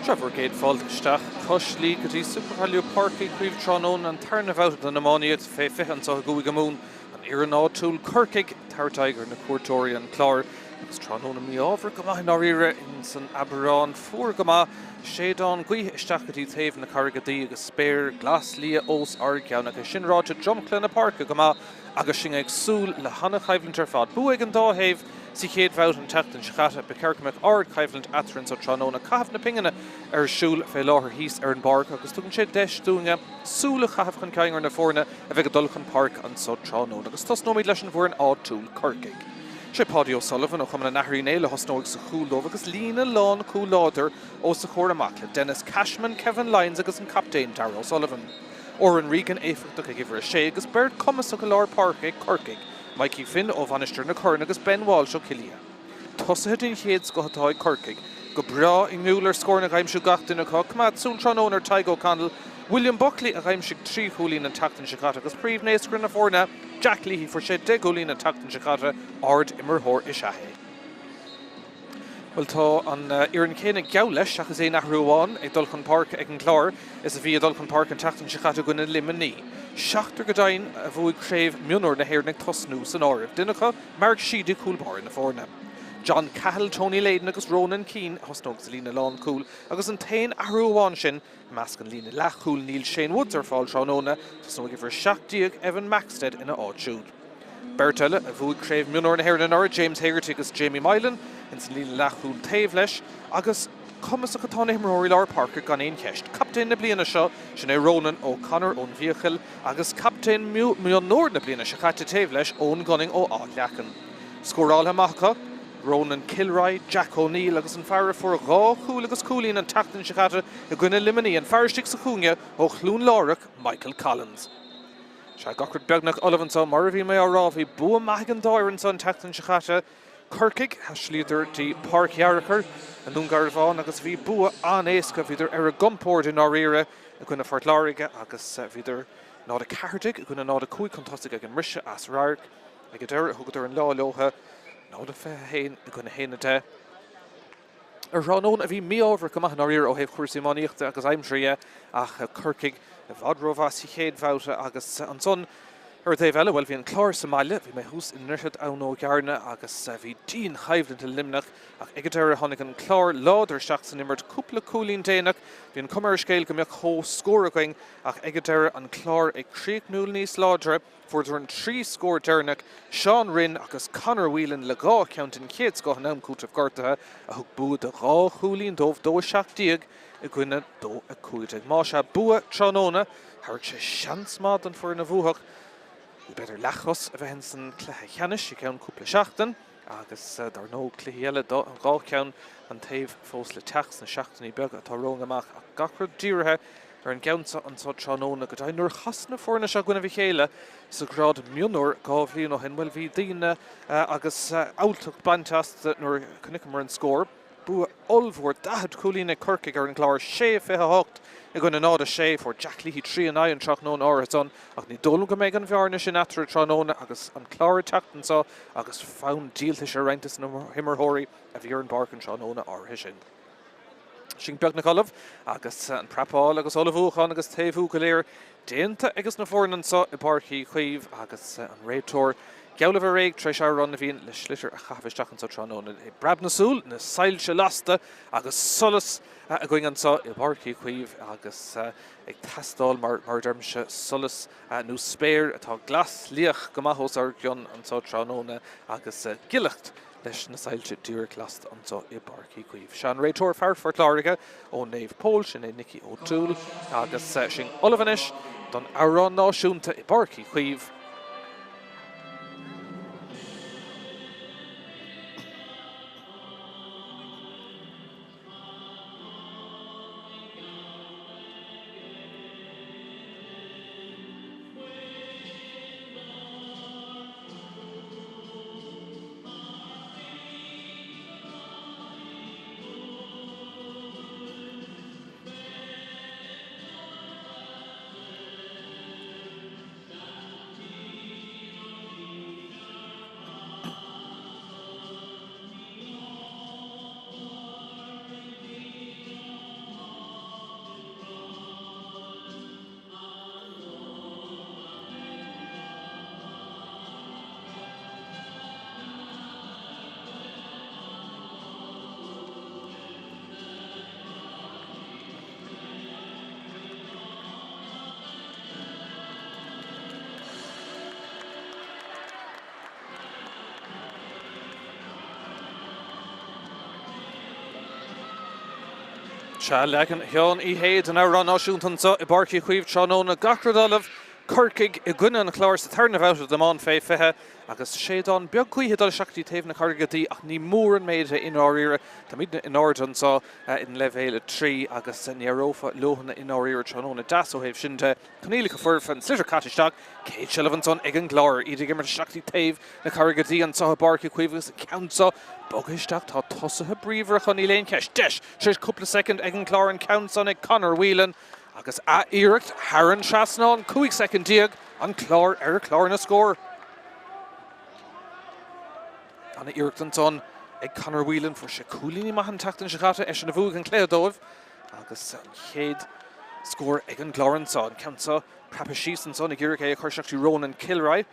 Seo bhur gcéad fáilte isteach cois Laoi go dtí Supervalu Páirc Uí Chaoimh tráthnóna an tarna bhabhta den iománaíocht fé 20 anseo i gCúige Mumhan. An fhoireann áitiúil, Corcaigh, ag tabhairt aghaidh ar na cuairteoirí, an Clár. Agus tráthnóna mí-ádhmhar go maith i ndáiríre ins an Aibreán, fuar go maith, séideán gaoithe isteach go dtí taobh na Carraige Duí agus spéir glas liath os ár gcionn. Ach é sin ráite, dromchla na páirce go maith agus sinn ag súil le hana-choimhlint ar fad. Bua ag an dá thaobh sa chéad bhabhta an tseachtain seo caite. Ba cheart go mbeadh ard-choimhlint eatarthu anso tráthnóna. Caitheamh na pingine ar siúl fé láthair thíos ar an bpáirc agus tugann sé deis dúinne súil a chaitheamh chun cinn ar na foirne a bheidh ag dul chun páirce anso tráthnóna. Agus tosnóimid leis an bhfoireann áitiúil, Corcaigh. Sé Páidí O'Sullivan ó Chumann an Athar Uí Néill a thosnóidh sa chúl dóibh agus líne lán cúl láidir os a chomhair amach le Denis Cashman, Kevin Lyons agus an captaen Darragh O'Sullivan. Odhrán Regan éifeachtach ag uimhir 6 agus beirt cumasach i lár páirce ag Corcaigh, Mikey Finn ó Mhainistir na Corann agus Ben Walsh ó Chill Ia. Tosaithe den chéad scoth atá ag Corcaigh. Go breá inniúil ar scóranna a dh'aimsiú gach duine acu. Coimeád súil tráthnóna ar Tadhg O'Connell, William Buckley a dh'aimsigh 3 chúilín an tseachtain seo caite agus príomh-naoscaire na foirne, Jack Leahy, fuair sé 10 gcúilín an tseachtain seo caite, ard-imreoir is ea é. Bhuel, tá an fhoireann chéanna geall leis, seachas aon athrú amháin, ag dul chun páirce ag an gClár is a bhí ag dul chun páirce an tseachtain seo caite i gcoinne Luimnigh. Seachtar go deimhin a bhuaigh craobh mionúir na hÉireann ag tosnú san áireamh, duine acu, Mark Sheedy, cúl báire na foirne. John Cahill, Tony Leyden agus Ronan Keane a thosnóidh sa líne lánchúil agus an t-aon athrú amháin sin i measc an líne leathchúil, níl Shane Woods ar fáil tráthnóna, tosnóidh uimhir 17 Evan Maxted ina áit siúd. Beirt eile a bhuaigh Craobh Mionúir na hÉireann anuraidh, James Hegarty agus Jamie Mylan, ins an líne leathchúil taobh leis, agus cumasach atá na himreoirí lár páirce gan aon cheist. Captaen na bliana seo, sin é Ronan O'Connor ón bhFiachail, agus captaen mionúir na bliana seo caite taobh leis, Eoin Gunning ó Áth Leacain. Scórálaithe maith acu, Ronan Kilroy, Jack O'Neill agus an fear a fuair dhá chúl agus cúilín an tseachtain seo caite i gcoinne Luimnigh, an fear istigh sa chúinne ó Chluain Lárach, Michael Collins. Sea, gach rud beagnach ullamh anseo. Mar a bhí mé á rá, bhí bua maith ag an dá fhoireann seo an tseachtain seo caite. Corcaigh, thaistilíodar dtí Páirc Fhearchair i nDún Garbhán agus bhí bua an-éasca, bhíodar ar a gcompord i ndáiríre i gcoinne Phort Láirge agus bhíodar 0-14 i gcoinne 0-5 chun tosaigh ag an mbriseadh as radharc. Ag an deireadh, thugadar an lá leo, 0-21 i gcoinne 1-10. Ar thráthnóna a bhí mí-ádhmhar go maith i ndáiríre ó thaobh chúrsaí iománaíochta agus aimsire dhe ach Corcaigh i bhfad rómhaith sa chéad bhabhta agus ansan ar an taobh eile, bhuel, bhí an Clár sa mbaile, bhí mé thuas i nDroichead Abhann Ó gCearna agus bhí dianchoimhlint le Luimneach ach ag an deireadh tháinig an Clár láidir isteach san imirt, cúpla cúilín déanach, bhí an cuma ar an scéal go mbeadh comhscór againn ach ag an deireadh an Clár ag críochnú níos láidre. Fuaireadar an 3 scór deireanach, Seán Rynne agus Conor Whelan le dhá cheann den chéad scoth in am cúitimh gortaithe a thug bua de dhá chúilín dóibh, 2-17 i gcoinne 2-15. Más ea bua tráthnóna, thabharfadh sé seans maith don foireann a bhuafadh, b'fhéidir leathchos a bheith ins an cluiche ceannais i gceann cúpla seachtain. Agus dar ndóigh cluichí eile, dhá cheann an taobh fós le teacht sna seachtainí beaga atá romhainn amach ach gach rud dírithe ar an gceann seo anso tráthnóna. Go deimhin nuair a chas na foirne seo i gcoinnibh a chéile sa ghrád mionúir dhá bhliain ó shin, bhuel bhí daoine agus alltacht bainte astu nuair a chonaiceamar an scór. Bua ollmhór, 40 cúilín ag Corcaigh ar an gClár, 6-28 i gcoinne 0-6. Fuair Jack Leahy 3 in aghaidh an tráthnóna áirithe san ach ní dóigh liom go mbeidh an bhearna sin eatarthu tráthnóna agus an Clár ag teacht anso agus fonn díoltais ar roinnt de na himreoirí a bhí ar an bpáirc an tráthnóna áirithe sin. Sinn beagnach ullamh agus an prapáil agus ullmhúchán agus taobhú go léir déanta ages na foirne anso i bPáirc Uí Chaoimh agus an réiteoir geall le bheith réidh tar éis amhrán na bhFiann le sliotar a chaitheamh isteach anso tráthnóna. É breab na súl, na soilse lasta agus solas againn anso i bPáirc Uí Chaoimh agus ag teastáil mar a deirimse solas nó spéir atá glas liath go maith os ár gcionn anso tráthnóna agus gileacht leis na soilse díreach lasta anso i bPáirc Uí Chaoimh. Sea, an réiteoir fear Phort Láirge ó Naomh Pól, sin é Nicky O'Toole, agus sinn ullamh anois don amhrán náisiúnta i bPáirc Uí Chaoimh. Sea, leagan Sheáin Uí Shé den amhrán náisiúnta anseo i bPáirc Uí Chaoimh tráthnóna. Gach rud ullamh, Corcaigh i gcoinne an Chláir sa tarna bhabhta d'iomáint fé 20 agus séideán beag gaoithe ag dul isteach go dtí taobh na Carraige Duí ach ní mór an méid é i ndáiríre. Táimidne in airde anseo in leibhéal 3 agus ní aireofá leoithne i ndáiríre tráthnóna deas ó thaobh sin de. Coinníollacha foirfe, an sliotar caite isteach, céad seilbh ansan ag an gClár, iad ag imirt isteach go dtí taobh na Carraige Duí anseo i bPáirc Uí Chaoimh agus an ceann seo bogtha isteach, tá tosaithe bríomhara acu, níl aon cheist. Deis tar éis cúpla soicind ag an gClár, an ceann san ag Conor Whelan agus ath-iarracht thar an trasnán, 15 soicind, an Clár ar chlár na scór. Ana-iarracht ansan ag Conor Whelan, fuair sé cúilíní maithe an tseachtain seo caite, eisean a bhuaigh an cluiche dóibh. Agus an chéad scór ag an gClár anseo, an ceann seo preabtha síos ansan ag iarraidh é a chur isteach dtí Ronan Kilroy,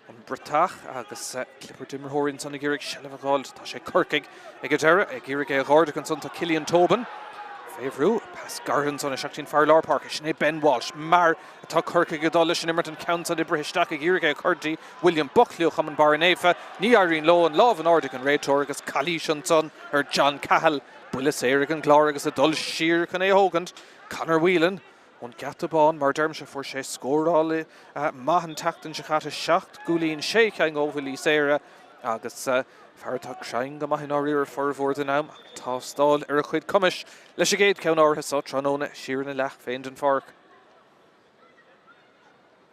an Briotach, agus cliopar d'imreoirí ansan ag iarraidh seilbh a dh'fháil. Tá sé Corcaigh ag an deireadh ag iarraidh é a dh'ardú ansan. Tá Cillian Tobin fé bhrú. Pas gairid ansan isteach dtí an fear lár páirce. Sin é Ben Walsh. Mar atá Corcaigh ag dul leis an imirt an ceann san oibrithe isteach ag iarraidh é a chur dtí William Buckley ó Chumann Barra Naofa. Ní éiríonn leo an lámh in airde ag an réiteoir agus calaois ansan ar John Cahill. Buille saor ag an gClár agus ag dul siar chun é a thógaint, Conor Whelan ón Gheata Bán, mar a deirimse, fuair sé scóráil maith an tseachtain seo caite, 7 gcúilín, 6 cheann ó bhuillí saora agus fear atá cruinn go maith i ndáiríre formhór den am ach tástáil ar a chuid cumais leis an gcéad cheann áirithe seo tráthnóna siar ina leath féin den pháirc.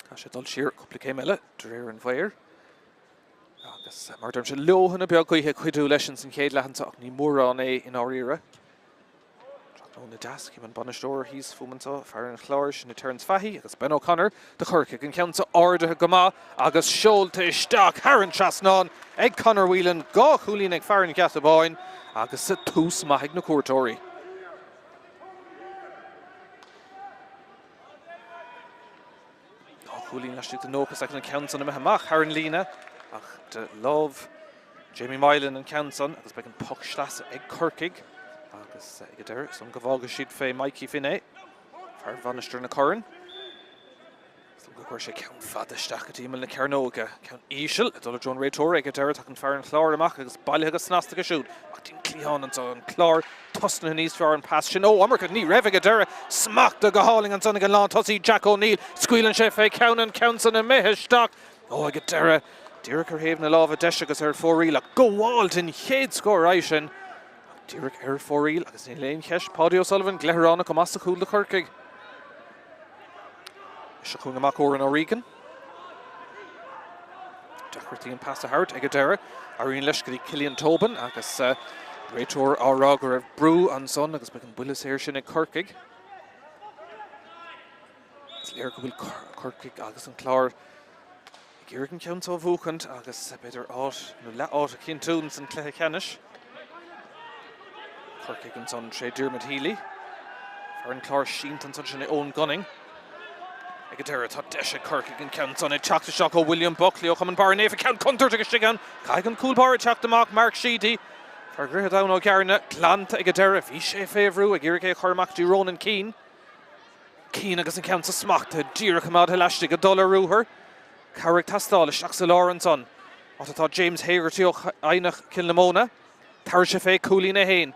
Tá sé dul siar cúpla céim eile de réir an mhaoir. Agus mar a deirimse, leoithne beag gaoithe ag cuidiú leis ins an chéad leath anseo ach ní mórán é i ndáiríre. Tráthnóna deas, chím an bainisteoir thíos fúm anseo, fear an Chláir, sin é Terence Fahy agus Ben O'Connor do Chorcaigh. An ceann seo ardaithe go maith agus seolta isteach thar an trasnán ag Conor Whelan, 2 chúilín ag fear an Gheata Báin agus tús maith ag na cuairteoirí. 2 chúilín laistigh de 90 soicind an ceann san imithe amach thar an líne ach de lámh Jamie Mylan an ceann san agus beidh an poc sleasa ag Corcaigh agus ag an deireadh san go bhfágfaidh siad fé Mikey Finn é, fear Mhainistir na Corann. Is go gcuir sé ceann fada isteach go dtí imeall na cearnóige. Ceann íseal ag dul i dtreo an réiteora ag an deireadh tagann fear an Chláir amach agus bailithe go snasta aige siúd. Ach dtí an cliathán anso an Clár tosnaithe níos fearr an pas sin ó iomarca ní raibh ag an deireadh. Smachtaithe go hálainn ansan ag an lántosaí Jack O'Neill. Scaoileann sé fé cheann an ceann san imithe isteach. Ó ag an deireadh díreach ar thaobh na láimhe deise agus ar fóraoil ach gabháil den chéad scór é sin. Ach díreach ar fóraoil agus níl aon cheist Paudie O'Sullivan Gleithireánach amach sa chúl do Chorcaigh. Seo chugainn amach Odhrán O'Regan. Deacrachtaí an pas a thabhairt ag an deireadh. Éiríonn leis go dtí Cillian Tobin agus réiteoir á rá go raibh brú ansan agus beidh an buille saor sin ag Corcaigh. Is léir go bhfuil Corcaigh agus an Clár ag iarraidh an ceann seo a bhuachaint agus b'fhéidir áit nó leath-áit a chinntiú ins an cluiche ceannais. Corcaigh ansan tré Diarmuid Healy. Fear an Chláir sínte ansan sin é Eoin Gunning. Ag an deireadh tá deis ag Corcaigh an ceann san ag teacht isteach ó William Buckley ó Chumann Barra Naofa. Ceann contúirteach istigh ann. Caithfidh an cúl báire teacht amach. Mark Sheedy. Fear Dhroichead Abhann ó gCearna. Glanta ag an deireadh. Bhí sé fé bhrú ag iarraidh é a chur amach dtí Ronan Keane. Keane agus an ceann sa smachtaithe díreach coimeádtha laistigh ag dul ar ruathar. Cabhair ag teastáil isteach sa lár ansan. Áit atá James Hegarty ó Eidhneach Cill na Móna. Tabharfaidh sé fé cúilín é fhéin.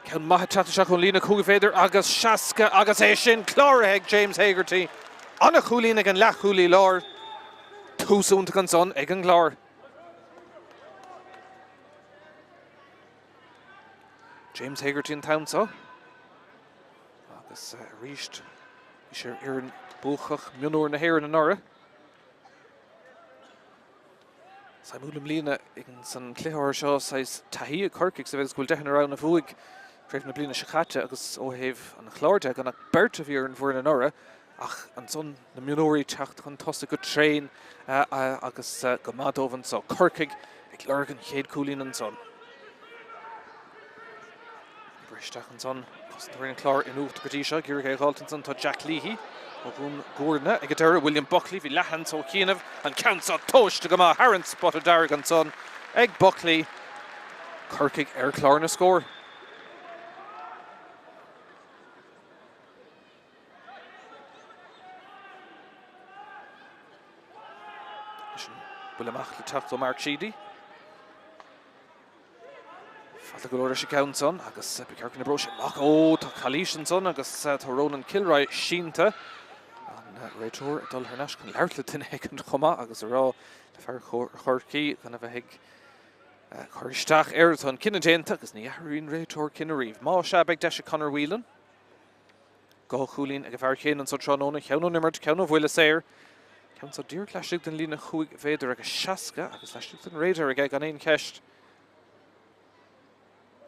Ceann maith ag teacht isteach ón líne 5 mhéadar agus 60 agus é sin cláraithe ag James Hegarty. Ana-chúilín ag an leathchúlaí láir. Tús iontach ansan ag an gClár. James Hegarty an t-am seo. Agus arís bhí sé ar fhoireann buacach mionúir na hÉireann anuraidh. Suimiúil i mbliana san cluiche áirithe seo saghas taithí ag Corcaigh sa mhéid is go bhfuil deichniúr ann a bhuaigh craobh na bliana seo caite agus ó thaobh an Chláir de gan ach beirt a bhí ar an bhfoireann anuraidh ach ansan na mionúirí teacht chun tosaigh go tréan agus go maith dóibh anso. Corcaigh ag lorg an chéad chúilín ansan. Oibrithe isteach ansan, cosantóirí an Chláir in uachtar go dtí seo, ag iarraidh é a dh'fháilt ansan tá Jack Leahy ó Dhún Gúirne ag an deireadh, William Buckley, bhí leathsheans ó chianaibh, an ceann seo tomhaiste go maith thar an spota dearg ansan ag Buckley. Corcaigh ar chlár na scór. Leis an buille amach le teacht ó Mark Sheedy. Fada go leor leis an gceann san agus ba cheart go n-oibreodh sé amach. Ó, tá Calaois ansan agus tá Ronan Kilroy sínte. An réiteoir ag dul thar n-ais chun labhairt le duine éigin chomh maith agus a rá le fear Chorcaí gan a bheith ag cur isteach air. Tá an cinneadh déanta agus ní athraíonn réiteoir cinneadh riamh. Má sea, beidh deis ag Conor Whelan. 2 chúilín ag an bhfear chéanna anso tráthnóna, ceann ón imirt, ceann ó bhuille saor. Ceann so díreach laistigh den líne chúig mhéadar agus 60 agus laistigh den radar aige gan aon cheist.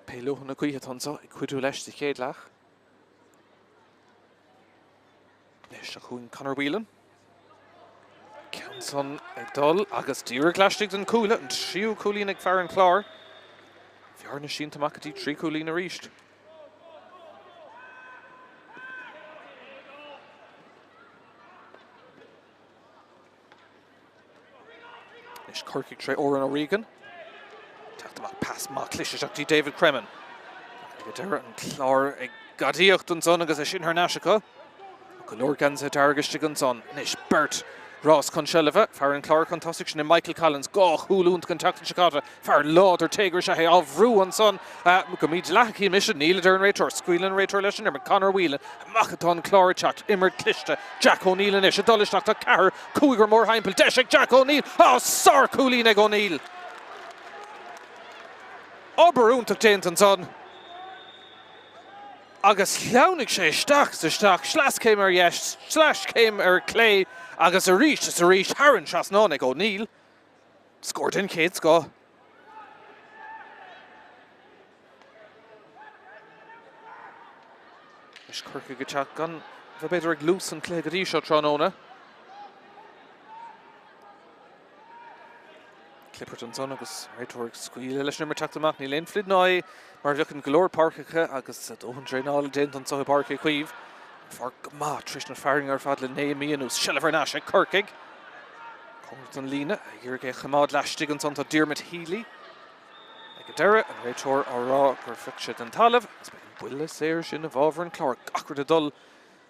Pé leoithne na gaoithe atá anso ag cuidiú leis sa chéad leath. Anois seo chugainn Conor Whelan. Ceann san ag dul agus díreach laistigh den cuaille, an tríú cúilín ag fear an Chláir. Bhearna sínte amach go dtí 3 chúilín arís. Anois Corcaigh tré Odhrán O'Regan. Teacht amach pas maith cliste isteach dtí David Cremin. Ag an deireadh an Clár ag gadaíocht ansan agus é sin thar n-ais acu. Go leor geansaithe dearg istigh ansan. Anois beirt rás chun seilbhe. Fear an Chláir chun tosaigh, sin é Michael Collins. 2 chúl iontach an tseachtain seo caite. Fear láidir téagartha is ea é á bhrú ansan go mídhleathach mise. Níl, a deir an réiteoir. Scaoileann an réiteoir leis an imirt. Conor Whelan. Amach atá an Clár ag teacht. Imirt cliste. Jack O'Neill anois ag dul isteach. Tá ceathrar, cúigear mórthimpeall. Deis ag Jack O'Neill. Á, sárchúilín ag O'Neill! Obair iontach déanta ansan. Agus shleamhnaigh sé isteach is isteach, sleaschéim ar dheis, sleaschéim ar clé agus arís is arís thar an trasnán ag O'Neill. Scór den chéad scoth. Anois Corcaigh ag teacht gan bheith b'fhéidir ag luas an chluiche go dtí seo tráthnóna. Clipart ansan agus réiteoir ag scaoileadh leis an imirt teacht amach. Níl aon phluid ná é mar a bheadh in go leor páirceacha agus dóthain draenála déanta anso i bPáirc Uí Chaoimh. An pháirc go maith tar éis na fearthainne ar fad le 9 mí anuas. Seilbh thar n-ais ag Corcaigh. Cóngarach don líne, ag iarraidh é a choimeád laistigh ansan tá Diarmuid Healy. Ag an deireadh, an réiteoir á rá gur phioc sé den talamh agus beidh an buille saor sin i bhfabhar an Chláir. Gach rud ag dul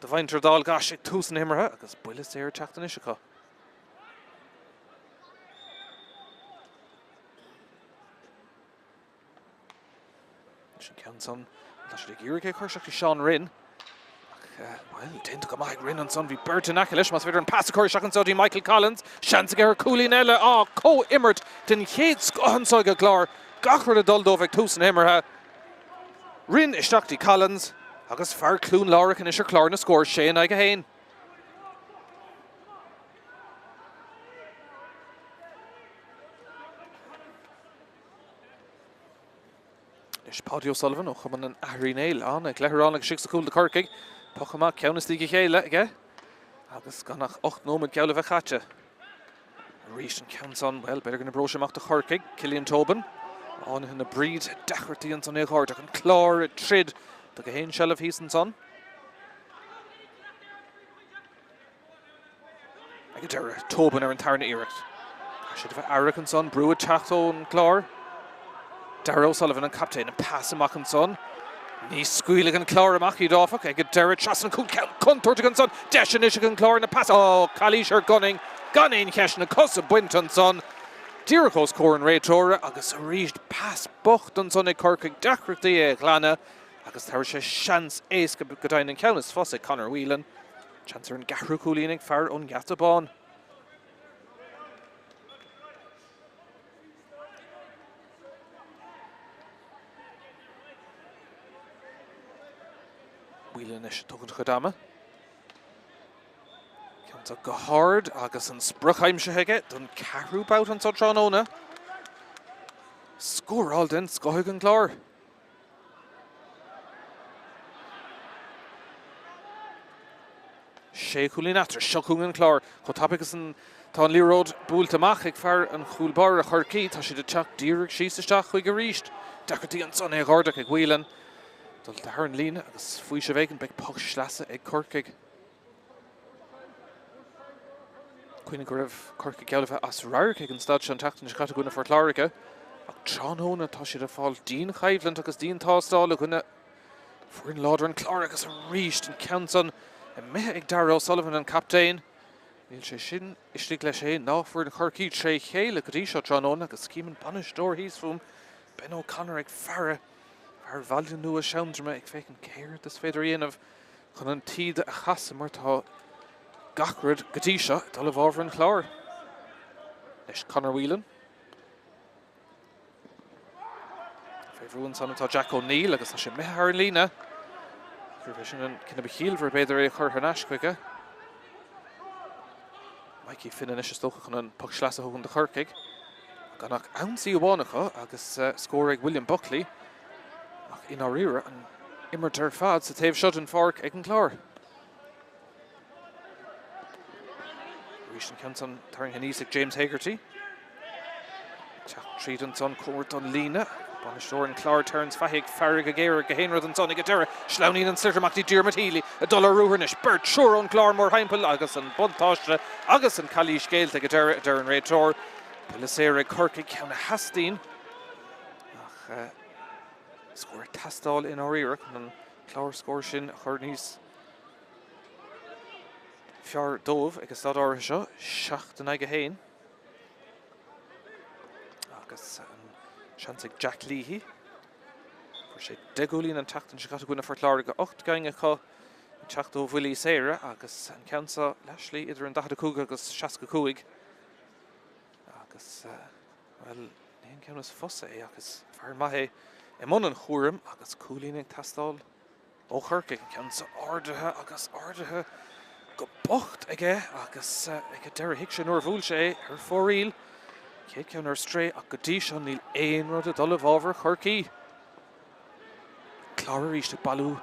do mhuintir Dhál gCais ag tús na himeartha agus buille saor ag teacht anois acu. Anois an ceann san, tá siad ag iarraidh é a chur isteach do Seán Rynne. Ach, bhuel, déanta go maith ag Rynne ansan, bhí beirt in aice leis, más féidir an pas a chur isteach anso dtí Michael Collins. Seans aige ar chúilín eile, á, comhimirt den chéad scoth anso ag an gClár. Gach rud ag dul dóibh ag tús na himeartha. Rynne isteach dtí Collins agus fear Chluain Lárach anois ar chlár na scór, 6 in aghaidh 1. Anois Páidí O'Sullivan ó Chumann an Athar Uí Néill an-chluiche agus istigh sa chúl do Chorcaigh. Poc amach ceann istigh a chéile aige agus gan ach 8 nóiméad geall le bheith caite. Arís an ceann san, bhuel, b'fhéidir go n-oibreoidh sé amach do Chorcaigh. Cillian Tobin, Fhánaithe na Bríde, deacrachtaí ansan é a ghairdeach. An Clár ag troid do gach aon seilbh thíos ansan. Ag an deireadh, Tobin ar an tarna iarracht. Caithfidh siad a bheith aireach ansan, brú ag teacht ón gClár. Darragh O'Sullivan, an captaen, an pas amach ansan. Ní scaoilfidh an Clár amach iad áfach. Ag an deireadh, trasna an chúil, ceann contúirteach ansan. Deis anois ag an gClár na pas. Ó, calaois ar Gunning, gan aon cheist, na cosa bainte ansan. Díreach os comhair an réiteora agus arís pas bocht ansan ag Corcaigh, deacrachtaí é a ghlanadh agus tabharfaidh sé seans éasca go deimhin an ceann is fusa ag Conor Whelan. Seans ar an gceathrú cúilín ag fear ón nGeata Bán. Whelan anois ag tógaint a chuid ama. Ceann seo go hard agus an sprioc aimsithe aige don ceathrú babhta anseo tráthnóna. Scóráil den scoth ag an gClár. Sé chúilín eatarthu. Seo chugainn an Clár. Chomh tapaidh is atá an liathróid buailte amach ag fear an chúil báire Chorcaí, tá siad ag teacht díreach síos isteach chuige arís. Deacrachtaí ansan é a dh'ardach ag Whelan. Dul thar an líne agus faoiseamh éigin, beidh poc sleasa ag Corcaigh. Cuimhnigh go raibh Corcaigh geall le bheith as radharc ag an staid seo an tseachtain seo caite i gcoinne Phort Láirge, ach tráthnóna tá siad ag fáil dianchoimhlint agus diantástáil i gcoinne foireann láidir an Chláir agus arís an ceann san imithe ag Darragh O'Sullivan, an captaen. Níl sé sin istigh leis féin ná foireann Chorcaí tré chéile go dtí seo tráthnóna agus cím an bainisteoir thíos fúm, Ben O'Connor, ag faire. Fear Bhaile Nua Seandroma ag féachaint céard is féidir a dhéanamh chun an taoide a chasadh mar tá gach rud go dtí seo ag dul i bhfabhar an Chláir. Anois Conor Whelan. Fé bhrú ansan atá Jack O'Neill agus tá sé imithe thar an líne. Gurbh é sin an cinneadh ba chiallmhaire b'fhéidir é a chur thar n-ais chuige. Mikey Finn anois is dócha chun an poc sleasa a thógaint do Chorcaigh. Gan ach ionsaí amháin acu agus scór ag William Buckley. Ach i ndáiríre an imirt ar fad sa taobh seo den pháirc ag an gClár. Arís an ceann san tarraingthe aníos ag James Hegarty. Teacht tríd ansan cóngarach don líne. Bainisteoir an Chláir Terence Fahy ag faire go géar gach aon rud ansan ag an deireadh. Sleamhnaíonn an sliotar amach dtí Diarmuid Healy ag dul ar ruathar anois. Beirt, triúr ón gClár mórthimpeall agus an buntáiste agus an calaois géillte ag an deireadh, a deir an réiteoir. Buille saor ag Corcaigh, ceann a theastaíonn ach scór ag teastáil i ndáiríre chun an clár scóir sin a chur níos fearr dóibh ag an staid áirithe seo, 7 in aghaidh 1. Agus an seans ag Jack Leahy. Fuair sé 10 gcúilín an tseachtain seo caite i gcoinne Phort Láirge, 8 gcinn acu ag teacht ó bhuillí saora agus an ceann seo leathshlí idir an 45 agus 65. Agus, bhuel, ní an ceann is fusa é ach is fear maith é i mbun an chúraim agus cúilín ag teastáil. Ó Chorcaigh, an ceann seo ardaithe agus ardaithe go bocht aige agus ag an deireadh thuig sé nuair a bhuail sé é ar fóraoil. Chéad ceann ar strae ach go dtí seo níl aon rud ag dul i bhfabhar Chorcaí. Clár arís ag bailiú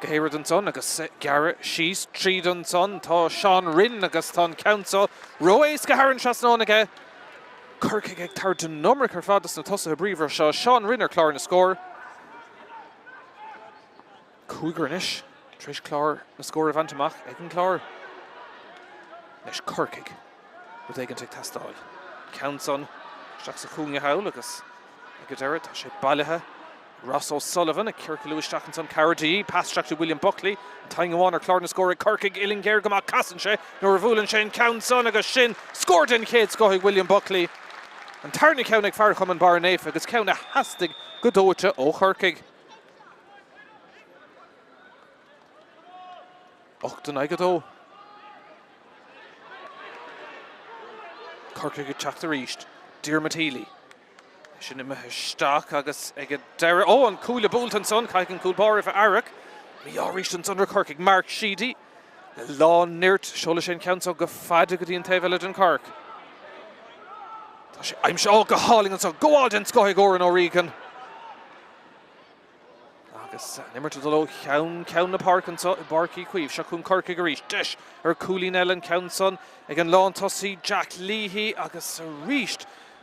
gach aon rud ansan agus gearradh síos tríd ansan. Tá Seán Rynne agus tá an ceann seo ró-éasca thar an trasnán aige. Corcaigh ag tabhairt an iomarca ar fad dos na tosaithe bríomhara seo. Seán Rynne ar chlár na scór. Cúigear anois tar éis clár na scór a bhaint amach ag an gClár. Anois Corcaigh, rud éigin ag teastáil. Ceann san isteach sa chúinne thall agus ag an deireadh tá sé bailithe. Ross O'Sullivan ag ciorcalú isteach ansan, cabhair de dhíth, pas isteach to William Buckley. An t-aon amháin ar chlár na scór ag Corcaigh, uillinn ghéar go maith, casann sé nuair a bhuaileann sé an ceann san agus sin scór den chéad scoth ag William Buckley. An tarna ceann ag fear Chumann Barra Naofa agus ceann a theastaigh go dóite ó Chorcaigh. 8 in aghaidh 2. Corcaigh ag teacht arís. Diarmuid Healy. Sin imithe isteach agus ag an deireadh. Ó, an cuaille buailte ansan. Caithfidh an cúl báire a bheith aireach. Mí-ádh arís ansan ar Chorcaigh. Mark Sheedy. Le lán nirt, seoladh sé an ceann seo go fada go dtí an taobh eile den pháirc. Tá sé aimsithe, ó, go hálainn anso, gabháil den scoth ag Odhrán O'Regan. Agus an imirt ag dul ó cheann ceann na páirce anso i bPáirc Uí Chaoimh. Seo chugainn Corcaigh arís. Deis ar chúilín eile an ceann san ag an lántosaí Jack Leahy agus arís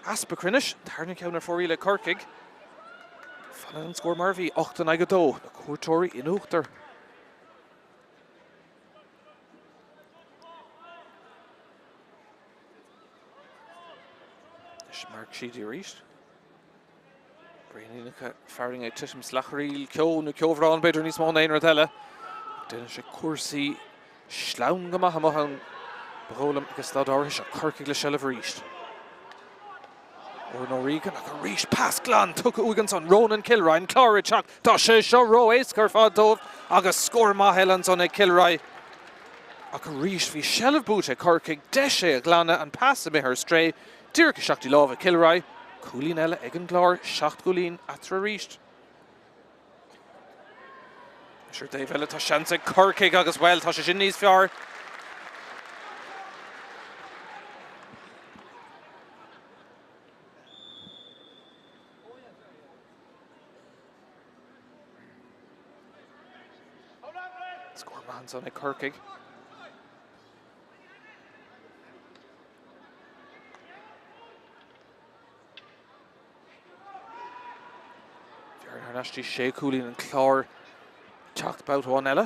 easpa cruinnis. An tarna ceann ar fóraoil ag Corcaigh. Fanann an scór mar a bhí, 8 in aghaidh 2, na cuairteoirí in uachtar. Anois Mark Sheedy arís. Braoiníneacha fearthainne ag titim slachairíl, ceo nó ceobhrán b'fhéidir níos mó ná aon rud eile. Déanann sé cúrsaí sleamhain go maith amuigh ann. Ba dhóigh liom ag an staid áirithe seo. Corcaigh le seilbh arís. Odhrán O'Regan ach arís pas glan tugtha uaidh ansan. Ronan Kilroy, Clár ag teacht. Tá sé seo ró-éasca ar fad dóibh agus scór maith eile ansan ag Kilroy. Ach arís bhí seilbh buaite ag Corcaigh, deis é a ghlanadh, an pas imithe ar strae, díreach isteach dtí lámha Kilroy. Cúilín eile ag an gClár, 7 gcúilín eatarthu arís. Anois ar an dtaobh eile tá seans ag Corcaigh agus, bhuel, tá sé sin níos fearr. Scór maith ansan ag Corcaigh. Fear thar n-ais dtí sé cúilín an Clár teacht babhta amháin eile.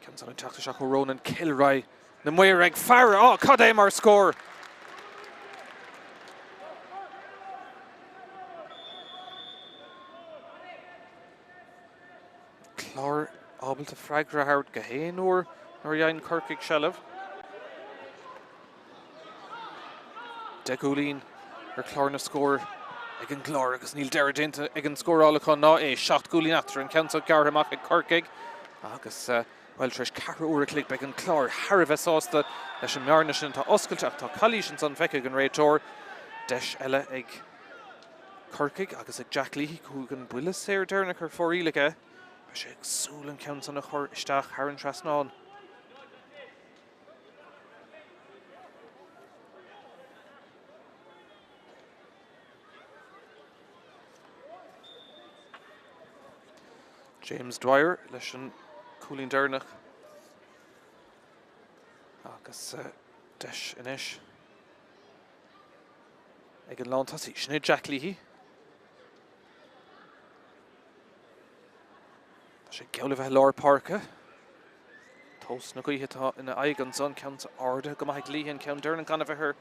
Ceann san ag teacht isteach ó Ronan Kilroy. Na maoir ag faire. Á, cad é mar scór! Clár ábalta freagra a thabhairt gach aon uair nuair a fhaigheann Corcaigh seilbh. 10 gcúilín ar chlár na scór. ag an gClár agus níl deireadh déanta ag an scóráil acu ná é. 7 gcúilín eatarthu, an ceann seo gearrtha amach ag Corcaigh agus, bhuel, tar éis ceathrú uair a chloig beidh an Clár thar a bheith sásta leis an mbearna sin atá oscailte ach tá calaois ansan feicthe ag an réiteoir. Deis eile ag Corcaigh agus ag Jack Leahy, chuaigh an buille saor deireanach ar fóraoil aige. Beidh sé ag súil an ceann san a chur isteach thar an trasnán. James Dwyer leis an cúilín deireanach agus deis anois ag an lántosaí. Sin é Jack Leahy. Tá sé geall le bheith i lár páirce. Tomhas na gaoithe atá ina aghaidh ansan. Ceann ardaithe go maith ag Leahy, an ceann deireanach gan a bheith ar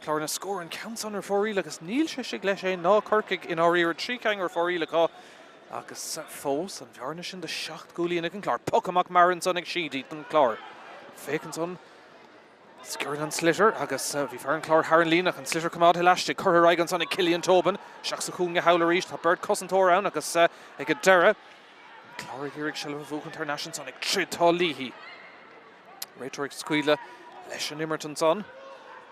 chlár na scór. An ceann san ar fóraoil agus níl sé istigh leis é ná Corcaigh i ndáiríre. 3 ceann ar fóraoil acu agus fós an bhearna sin de sheacht gcúilín ag an gClár. Poc amach mear ansan ag Sheedy don Chlár. Féach ansan. Sciorrann an sliotar agus bhí fear an Chláir thar an líne ach an sliotar coimeádtha laistigh. Curtha ar aghaidh ansan ag Cillian Tobin. Isteach sa chúinne thall arís. Tá beirt cosantóir ann agus ag an deireadh, an Clár ag iarraidh seilbh a bhuachaint thar n-ais ansan. Ag troid tá Leahy. Réiteoir ag scaoileadh leis an imirt ansan.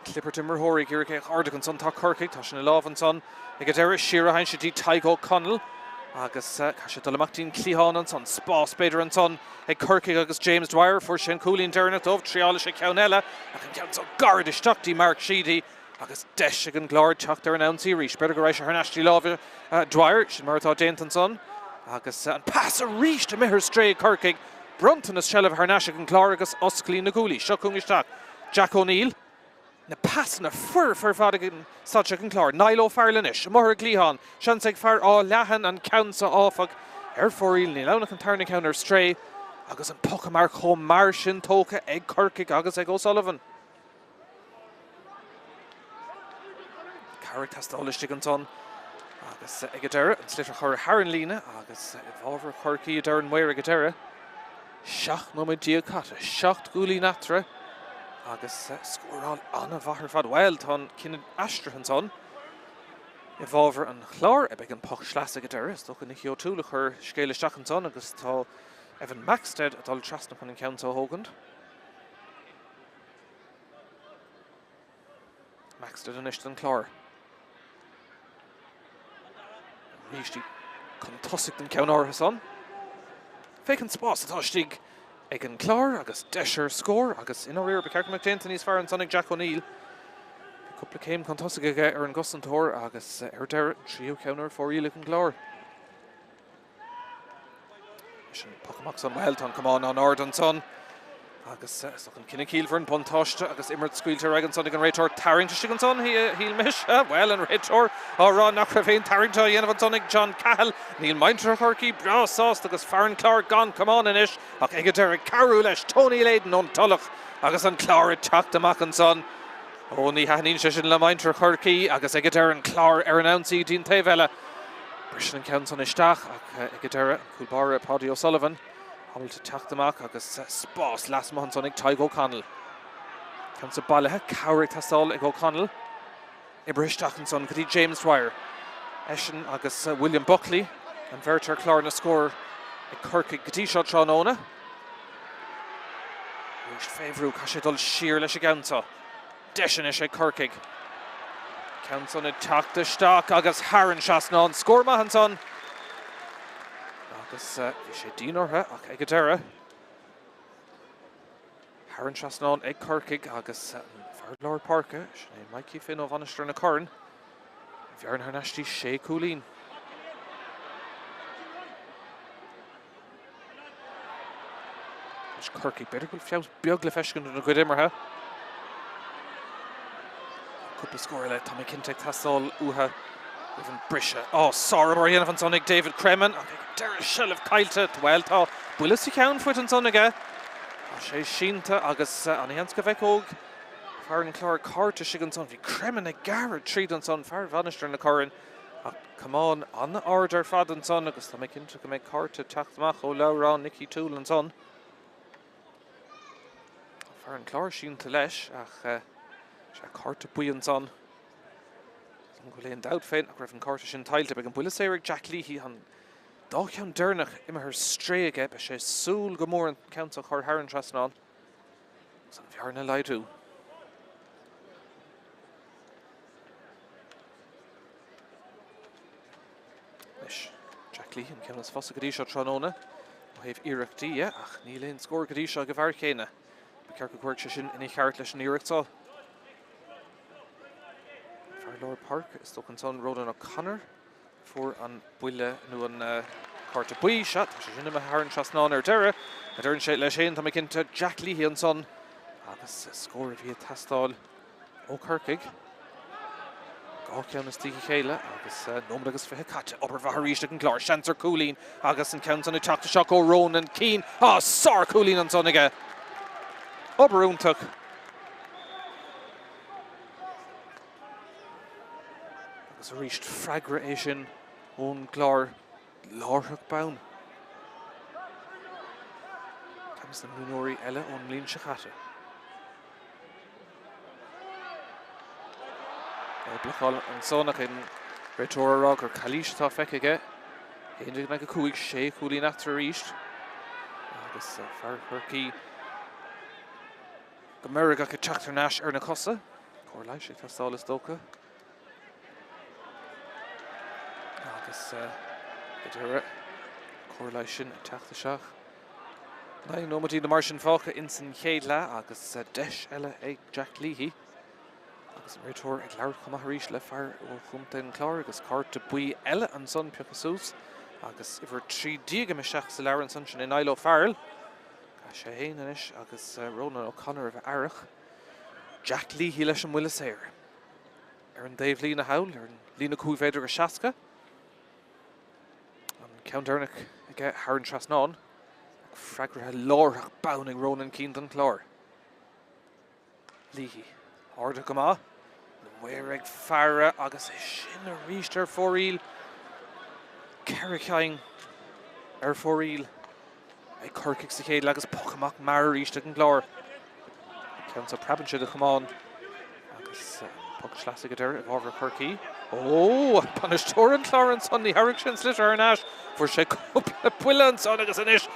Clibirt imreoirí ag iarraidh é a ardú ansan. Tá Corcaigh. Tá sin i lámh ansan ag an deireadh. Siar a théann sé dtí Tadhg O'Connell agus caithfidh sé dul amach dtí'n cliathán ansan. Spás b'fhéidir ansan. Ag Corcaigh agus James Dwyer, fuair sé an cúilín deireanach dóibh, triálfaidh sé ceann eile ach an ceann seo gairid isteach dtí Mark Sheedy agus deis ag an gClár teacht ar an ionsaí arís. B'fhéidir go raibh sé thar n-ais dtí lámha Dwyer, sin mar atá déanta ansan agus an pas arís imithe ar strae ag Corcaigh. Bronntanas seilbhe thar n-ais ag an gClár agus osclaíonn na guaillí. Seo chugainn isteach Jack O'Neill. Na pasanna foirfe ar fad ag an staid seo ag an Chlár. Niall O'Farrell anois, amuigh ar an gcliathán. Seans ag fear Áth Leathain an ceann seo áfach ar fóraoil. Níl ann ach an tarna ceann ar strae agus an poc amach chomh mear sin tógtha ag Corcaigh agus ag O'Sullivan. Cabhair ag teastáil istigh ansan agus ag an deireadh, an sliotar curtha thar an líne agus i bhfabhar Chorcaí a deir an maor ag an deireadh. 17 nóiméad caite, 7 gcúilín eatarthu agus scóráil an-mhaith ar fad. Bhuel, tá an cinneadh aistrithe ansan i bhfabhar an Chláir. Beidh an poc sleasa ag an deireadh. Is dócha Nicky O'Toole a chuir scéal isteach ansan agus tá Evan Maxted ag dul trasna chun an ceann seo a thógaint. Maxted anois don Chlár. Arís í chun tosaigh don ceann áirithe san. Féach an spás atá istigh ag an Clár agus deis ar scór agus i ndáiríre ba cheart go mbeadh déanta níos fearr ansan ag Jack O'Neill. Bhí cúpla céim chun tosaigh aige ar an gcosantóir agus ar deireadh an tríú ceann ar fóraoil ag an gClár. Leis an poc amach san, bhuel, tá an camán an-ard ansan agus is dócha an cinneadh ciallmhar an buntáiste agus imirt scaoilte ar aghaidh ansan ag an réiteoir. Tarraingt istigh ansan, shíl mise. Bhuel, an réiteoir á rá nach raibh aon tarraingt á dhéanamh ansan ag John Cahill. Níl muintir Chorcaí breá sásta agus fear an Chláir gan camán anois ach ag an deireadh cabhrú leis Tony Leyden ón Tulach agus an Clár ag teacht amach ansan. Ó, ní thaitníonn sé sin le muintir Chorcaí agus ag an deireadh an Clár ar an ionsaí dtí'n taobh eile. Briseann an ceann san isteach ach ag an deireadh, an cúl báire Paudie O'Sullivan ábalta teacht amach agus spás lasmuigh ansan ag Tadhg O'Connell. Ceann seo bailithe, cabhair ag teastáil ag O'Connell. Oibrithe isteach ansan go dtí James Dwyer. Eisean agus William Buckley an bheirt ar chlár na scór ag Corcaigh go dtí seo tráthnóna. Arís fé bhrú, caithfidh sé dul siar leis an gceann seo. Deis anois ag Corcaigh. Ceann san ag teacht isteach agus thar an trasnán. Scór maith ansan agus bhí sé dian orthu ach ag an deireadh thar an trasnán ag Corcaigh agus an fear lár páirce, sin é Mikey Finn ó Mhainistir na Corann, bhearna thar n-ais dtí sé cúilín. Anois Corcaigh, b'fhéidir go bhfuil feabhas beag le feiscint ina gcuid imeartha. Cúpla scór eile, tá mé cinnte ag teastáil uathu roimh an briseadh. Á, sárobair á dhéanamh ansan ag David Cremin ach ag an deireadh seilbh caillte. Bhuel, tá buille sa cheann faighte ansan aige. Tá sé sínte agus an-sheans go bhfeiceoidh fear an Chláir cárta istigh ansan. Bhí Cremin ag gearradh tríd ansan, fear Mhainistir na Corann. Ach camán an-ard ar fad ansan agus tá mé cinnte go mbeidh cárta ag teacht amach ó leabhrán Nicky Toole ansan. Tá fear an Chláir sínte leis ach sea, cárta buí ansan. Ní go bhfuil aon dabht féin ach go raibh an cárta sin tuillte. Beidh an buille saor ag Jack Leahy, an dá cheann deireanach imithe ar strae aige. Beidh sé ag súil go mór an ceann seo a chur thar an trasnán agus an bhearna a laghdú. Anois, Jack Leahy, an ceann is fusa go dtí seo tráthnóna ó thaobh iarrachtaí dhe, ach níl aon scór go dtí seo ag an bhfear céanna. Ba cheart go gcuirfeadh sé sin ina cheart leis an iarracht seo. Fear lár páirce, is dócha ansan, Ronan O'Connor, fuair an buille nó an cárta buí. Sea, tá sé sin imithe thar an trasnán ar deireadh, a deireann sé leis féin, tá mé cinnte, Jack Leahy ansan agus scór a bhí ag teastáil ó Chorcaigh. Dá cheann istigh a chéile agus nóiméad agus 20 caite. Obair mhaith arís ag an gClár. Seans ar chúilín agus an ceann san ag teacht isteach ó Ronan Keane. Á, sár-chúilín ansan aige. Obair iontach. Agus arís freagra é sin ón gClár láithreach bonn. Ceann de na mionúirí eile ón mbliain seo caite. Blocáil ansan ach an réiteoir ag rá gur calaois atá feicthe aige. 11 5, sé chúilín eatarthu arís. Agus fear Chorcaí go meirgeach ag teacht thar n-ais ar na cosa. Cóir leighis ag teastáil is dócha. Agus ag deireadh, cóir leighis sin ag teacht isteach. 9 nóiméidí nó mar sin fágtha ins an chéad leath agus deis eile ag Jack Leahy. Agus an réiteoir ag labhairt chomh maith arís le fear ó chontae an Chláir agus cárta buí eile ansan pioctha suas agus uimhir 13 imithe isteach sa leabhar ansan, sin é Niall O'Farrell. Caithfidh sé féin anois agus Ronan O'Connor a bheith aireach. Jack Leahy leis an mbuille saor. Ar an dtaobhlíne thall, ar an líne 5 mhéadar agus 60. An ceann deireanach aige thar an trasnán, ach freagraithe láithreach bonn ag Ronan Keane don Chlár. Leahy, ardaithe go maith. Na maoir ag faire agus é sin arís ar fóraoil. Ceithre cinn ar fóraoil. Ag Corcaigh sa chéad leath agus poc amach mear arís ag an gClár. An ceann seo preabann sé de chamán agus poc sleasa ag an deireadh i bhfabhar Chorcaí. Ó! Bainisteoir an Chláir ansan, ní tharraing sé an sliotar thar n-ais. Fuair sé cúpla buille ansan agus anois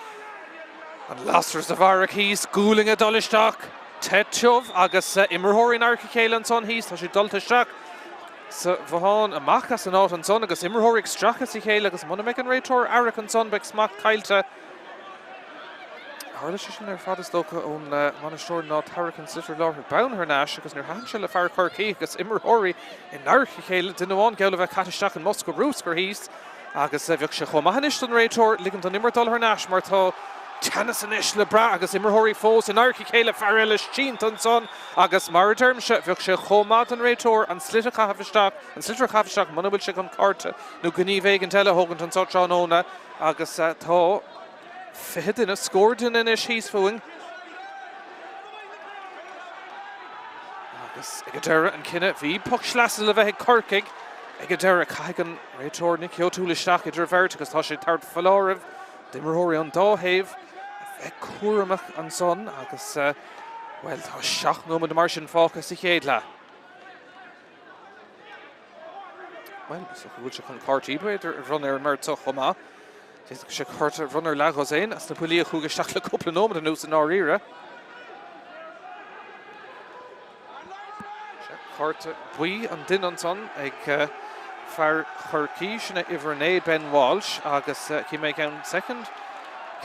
an lasair sa bharrach thíos, gualainn ag dul isteach, te tiubh agus imreoirí in adharca a chéile ansan thíos. Tá siad dulta isteach. sa bhothán, amach as an áit ansan agus imreoirí ag stracadh sa chéile agus muna mbeidh an réiteoir aireach ansan beidh smacht caillte. Tharla sé sin ar fad is dócha ón mbainisteoir ná tarrac an sliotar láithreach bonn thar n-ais agus níor thaitin sé le fear Chorcaí agus imreoirí in adharca a chéile, duine amháin geall le bheith caite isteach i mbosca bruscair thíos agus bheadh sé chomh maith anois don réiteoir ligean don imirt dul thar n-ais mar tá teannas anois le brath agus imreoirí fós in adharca a chéile, fear eile sínte ansan. Agus mar a deirimse, bheadh sé chomh maith don réiteoir an sliotar a chaitheamh isteach, an sliotar a chaitheamh isteach muna bhfuil sé chun cárta nó gníomh éigint eile a thógaint anseo tráthnóna agus tá 20 duine, scór duine anois thíos fúinn. Agus ag an deireadh, an cinneadh, bhí poc sleasa le bheith ag Corcaigh ag an deireadh. Caithfidh an réiteoir Nicky O'Toole isteach idir an bheirt agus tá sé ag tabhairt foláirimh d'imreoirí an dá thaobh a bheith cúramach ansan agus Bhuel, tá 7 nóiméad mar sin fágtha sa chéad leath. Bhuel, is dócha go bhfuil sé chun cártaí, b'fhéidir, a bhronnadh ar an mbeirt seo chomh maith. D'fhéadfadh sé cárta a bhronnadh ar leathdhosaen as na buillí a chuaigh isteach le cúpla nóiméad anuas i ndáiríre. Cárta buí an duine ansan ag fear Chorcaí, sin é uimhir 9, Ben Walsh, agus tchí mé i gceann soicind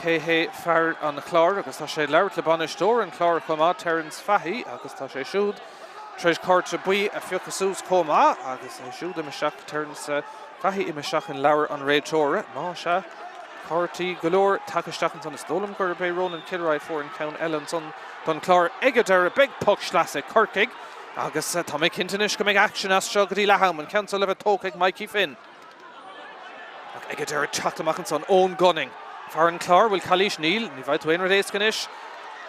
cé hé fear an Chláir agus tá sé ag labhairt le bainisteoir an Chláir chomh maith, Terence Fahy, agus tá sé siúd tar éis cárta buí a phiocadh suas chomh maith agus é siúd imithe isteach, Terence Fahy imithe isteach in leabhar an réiteora. Más ea, cártaí go leor tagtha isteach ansan. Is dóigh liom gurb é Ronan Kilroy a fuair an ceann eile ansan don Chlár ag an deireadh. Beidh poc sleasa ag Corcaigh agus tá mé cinnte anois go mbeidh aicsean as seo go dtí leath am. An ceann seo le bheith tógtha ag Mikey Finn. Ach ag an deireadh teacht amach ansan Eoin Gunning. Fear an Chláir, bhfuil calaois? Níl. Ní bhfaighidh tú aon rud éasca anois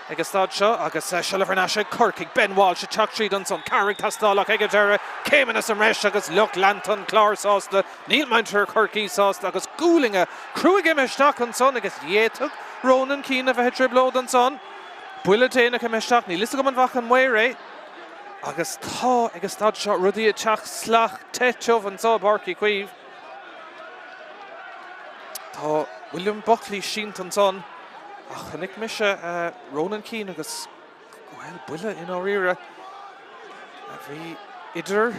ag an staid seo agus seilbh thar n-ais ag Corcaigh. Ben Walsh ag teacht tríd ansan. Cabhair ag teastáil ach ag an deireadh céimeanna sa mbreis agus lucht leanta an Chláir sásta. Níl muintir Chorcaí sásta agus gualainn cruaidh imithe isteach ansan agus d'fhéadfadh Ronan Keane a bheith i dtrioblóid ansan. Buille déanach imithe isteach. Níl fhios agam an bhfaca an maor é. Agus tá ag an staid seo rudaí ag teacht salach te tiubh anseo i bPáirc Uí Chaoimh. Tá William Buckley sínte ansan ach chonaic mise Ronan Keane agus, bhuel, buille i ndáiríre a bhí idir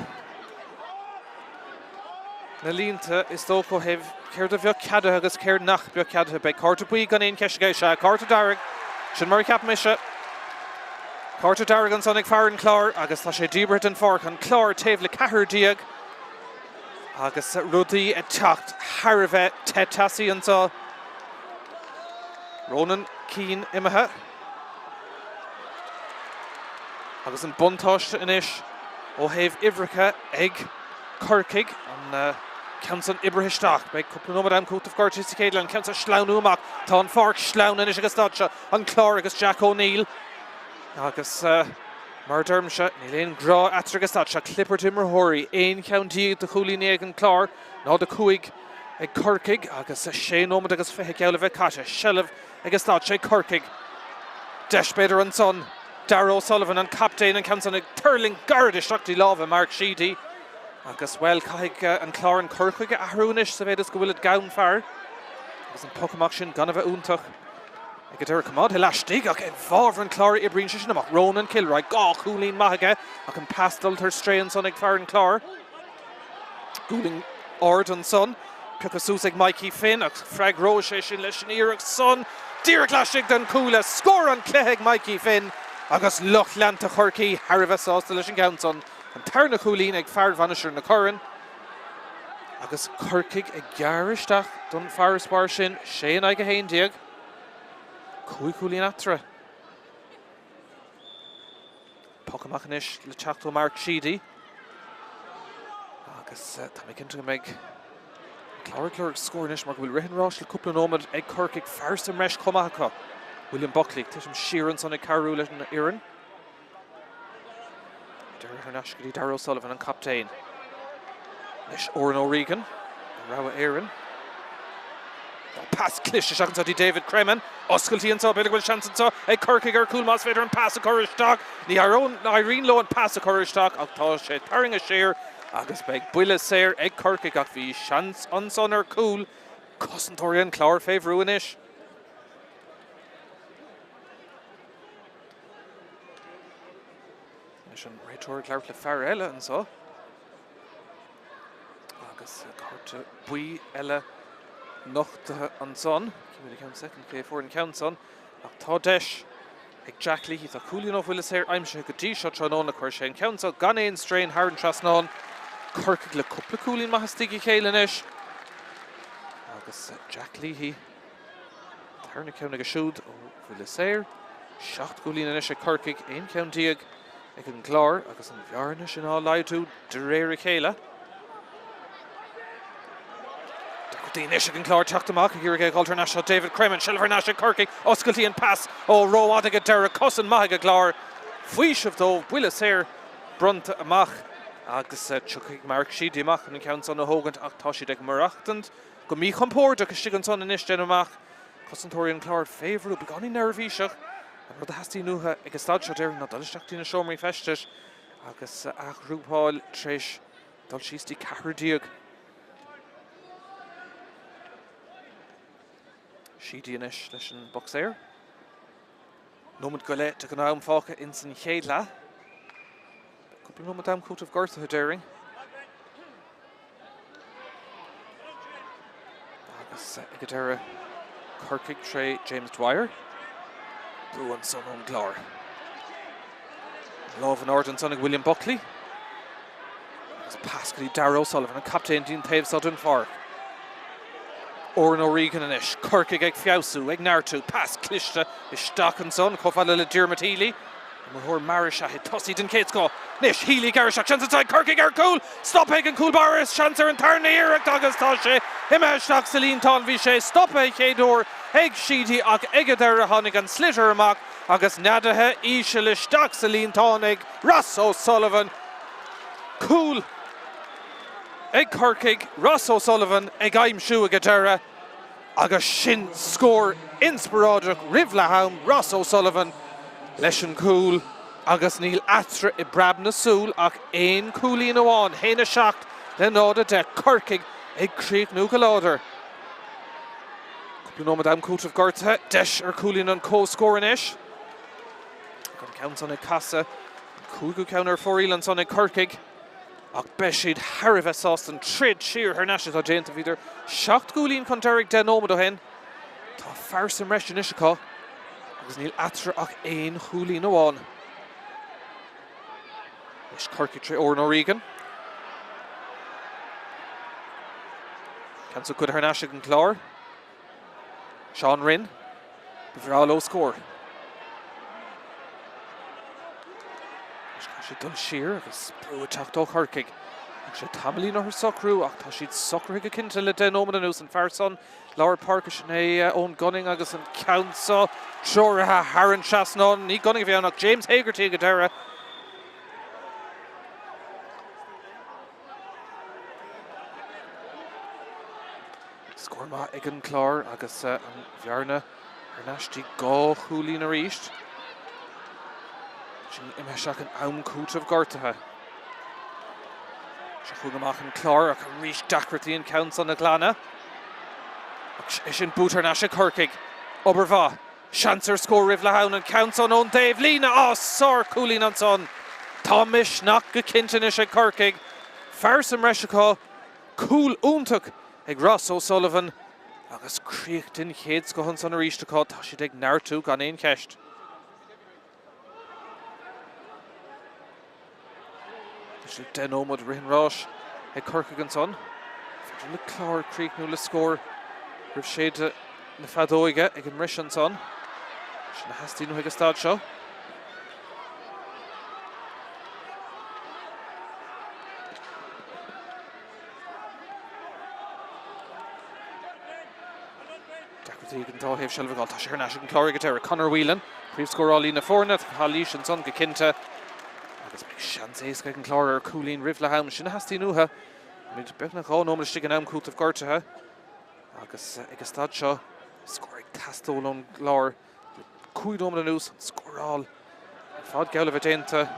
na línte, is dócha, ó thaobh céard a bheadh ceadaithe agus céard nach beadh ceadaithe. Beidh cárta buí gan aon cheist aige. Sea, cárta dearg. Sin mar a cheap mise. Cárta dearg ansan ag fear an Chláir agus tá sé díbeartha den pháirc. An Clár taobh le 14 agus rudaí ag teacht thar a bheith te teasaí anseo. Ronan Keane imithe. Agus an buntáiste anois ó thaobh uimhreacha ag Corcaigh. An ceann san oibrithe isteach. Beidh cúpla nóiméad am cúitimh gortaithe sa chéad leath. An ceann seo sleamhnú amach. Tá an pháirc sleamhain anois ag an staid seo. An Clár agus Jack O'Neill. Agus mar a deirimse, níl aon ghrá eatarthu ag an staid seo. Clibirt imreoirí, 11 cheann de chúilíní ag an Clár, 0-5 ag Corcaigh agus 6 nóiméad agus 20 geall le bheith caite. Seilbh ag an staid seo ag Corcaigh. Deis b'fhéidir ansan. Darragh O'Sullivan, an captaen, an ceann san ag tuirlingt gairid isteach dtí lámha Mark Sheedy. Agus, bhuel, caithfidh an Clár an cur chuige a athrú anois sa mhéid is go bhfuilid gann fear. Agus an poc amach sin gan a bheith iontach ag an deireadh. Coimeádtha laistigh ach i bhfabhar an Chláir a oibríonn sé sin amach. Ronan Kilroy, 2 chúilín maith aige ach an pas dulta ar strae ansan ag fear an Chláir. Gualainn ard ansan, pioctha suas ag Mikey Finn ach freagróidh sé sin leis an iarracht san díreach laistigh den chuaille. Scór an chluiche ag Mikey Finn agus lucht leanta Chorcaí thar a bheith sásta leis an gceann san. An tarna cúilín ag fear Mhainistir na Corann agus Corcaigh ag gearradh isteach don bhfarasbarr sin, 6 in aghaidh 11, 5 chúilín eatarthu. Poc amach anois le teacht ó Mark Sheedy. Agus tá mé cinnte go mbeidh an Clár ag lorg scór anois mar go bhfuil rith an ráis le cúpla nóiméad ag Corcaigh, fear sa mbreis chomh maith acu. William Buckley, titim siar ansan ag cabhrú leis an fhoireann. Deireadh thar n-ais go dtí Darragh O'Sullivan, an captaen. Anois Odhrán O'Regan, rogha Éireann. Pas cliste isteach anseo dtí David Cremin. Oscailtí anseo, b'fhéidir go bhfuil seans anseo ag Corcaigh ar chúl más féidir an pas a chur isteach. Ní éiríonn leo an pas a chur isteach ach tá sé tarraingthe siar agus beidh buille saor ag Corcaigh ach bhí seans ansan ar chúl. Cosantóirí an Chláir fé bhrú anois. Anois an réiteoir ag labhairt le fear eile anseo. Agus cárta buí eile nochtaithe ansan. Címid i gceann soicind cé a fuair an ceann san. Ach tá deis ag Jack Leahy. Tá cúilín ó bhuille saor aimsithe go dtí seo tráthnóna. Chuir sé an ceann seo gan aon strain thar an trasnán. Corcaigh le cúpla cúilín maith istigh a chéile anois. Agus Jack Leahy. Tarna ceann aige siúd ó bhuille saor. 7 gcúilín anois ag Corcaigh, 11 ceann ag an gClár agus an bhearna sin á laghdú de réir a chéile. Deacrachtaí anois ag an gClár teacht amach ag iarraidh é a dhul thar n-ais. Tá David Cremin, seilbh thar n-ais ag Corcaigh, oscailtí an pas ó rófhada ag an deireadh, cosaint maith ag an gClár. Faoiseamh dóibh, buille saor bronnta amach agus tiocfaidh Mark Sheedy amach chun an ceann san a thógaint ach tá siad ag maireachtaint Go míchompordach istigh ansan anois, déanaim amach. Cosantóirí an Chláir fé bhrú, beagáinín neirbhíseach. An rud a theastaíonn uathu ag an staid seo, déarfainn, ná dul isteach dtí na seomraí feistis agus athghrúpáil tar éis dul síos dtí ceathrar déag. Sheedy anois leis an bpoc saor. Nóiméad go leith de ghnáth-am fágtha ins an chéad leath. Cúpla nóiméad am cúitimh gortaithe, déarfainn. Agus ag an deireadh, Corcaigh tré James Dwyer. Brú ansan ón gClár. Lámh in airde ansan ag William Buckley. Agus pas go dtí Darragh O'Sullivan, an captaen dtí'n taobh seo den pháirc. Odhrán O'Regan anois, Corcaigh ag feabhsú, ag neartú, pas cliste isteach ansan chomh fada le Diarmuid Healy. Imreoir mear is ea é, tosaí den chéad scoth. Anois Healy ag gearradh isteach, seans anseo ag Corcaigh ar chúl! Stoptha ag an gcúl báire, seans ar an tarna iarracht agus tá sé imithe isteach sa líontán. Bhí sé stoptha a chéad uair ag Sheedy ach ag an deireadh tháinig an sliotar amach agus neadaithe íseal isteach sa líontán ag Ross O'Sullivan. Cúl ag Corcaigh, Ross O'Sullivan ag aimsiú ag an deireadh agus sin scór inspioráideach roimh leath-am, Ross O'Sullivan leis an gcúl. Agus níl eatarthu i bpreab na súl ach aon chúilín amháin, 1-7 le 0-10, Corcaigh ag críochnú go láidir. Cúpla nóiméad am cúitimh gortaithe, deis ar chúilín an comhscór anois. Ach an ceann san ag casadh, an cúigiú ceann ar fóraoil ansan ag Corcaigh. Ach beidh siad thar a bheith sásta an troid siar thar n-ais atá déanta. Bhíodar seacht gcúilín chun deiridh 10 nóiméad ó shin. Tá fear sa mbreis anois acu agus níl eatarthu ach aon chúilín amháin. Anois Corcaigh tré Odhrán O'Regan. Ceann san curtha thar n-ais ag an Clár. Seán Rynne. Ba bhreá leo scór. Anois caithfidh siad dul siar agus brú ag teacht ó Chorcaigh. Thóg sé tamaillín orthu socrú ach tá siad socraithe go cinnte le 10 nóiméad anuas. An fear san lár páirce sin é Eoin Gunning agus an ceann seo treoraithe thar an trasnán. Ní Gunning a bhí ann ach James Hegarty ag an deireadh. Scór maith ag an Clár agus an bhearna thar n-ais dtí 2 chúilín arís. Sin imithe isteach in am cúitimh gortaithe. Seo chugainn amach an Clár ach arís deacrachtaí an ceann san a ghlanadh. Ach é sin buaite thar n-ais ag Corcaigh. Obair mhaith. Seans ar scór roimh leath am, an ceann san ón dtaobh líne! Á, sár-chúilín ansan! Tá misneach go cinnte anois ag Corcaigh. Fear sa mbreis acu. Cúl iontach ag Ross O'Sullivan agus críoch den chéad scoth ansan arís acu. Tá siad ag neartú gan aon cheist. Tá sé 10 nóiméad rith an ráis ag Corcaigh ansan. Féidir le Clár críochnú le scór roimh séideadh na feadóige ag an mbriseadh ansan. Sin a theastaíonn uathu ag an staid seo. Deacrachtaí ag an dá thaobh seilbh a fháil. Tá sé thar n-ais ag an Clár ag an deireadh. Conor Whelan, príomhscórálaí na foirne, calaois ansan go cinnte. Agus beidh seans éasca ag an Clár ar chúilín roimh leath am. Sin a theastaíonn uathu. Táimid beagnach 2 nóiméad istigh in am cúitimh gortaithe. Agus ag an staid seo, scór ag teastáil ón gClár. Le 5 nóiméad anuas, an scóráil ar fad geall le bheith déanta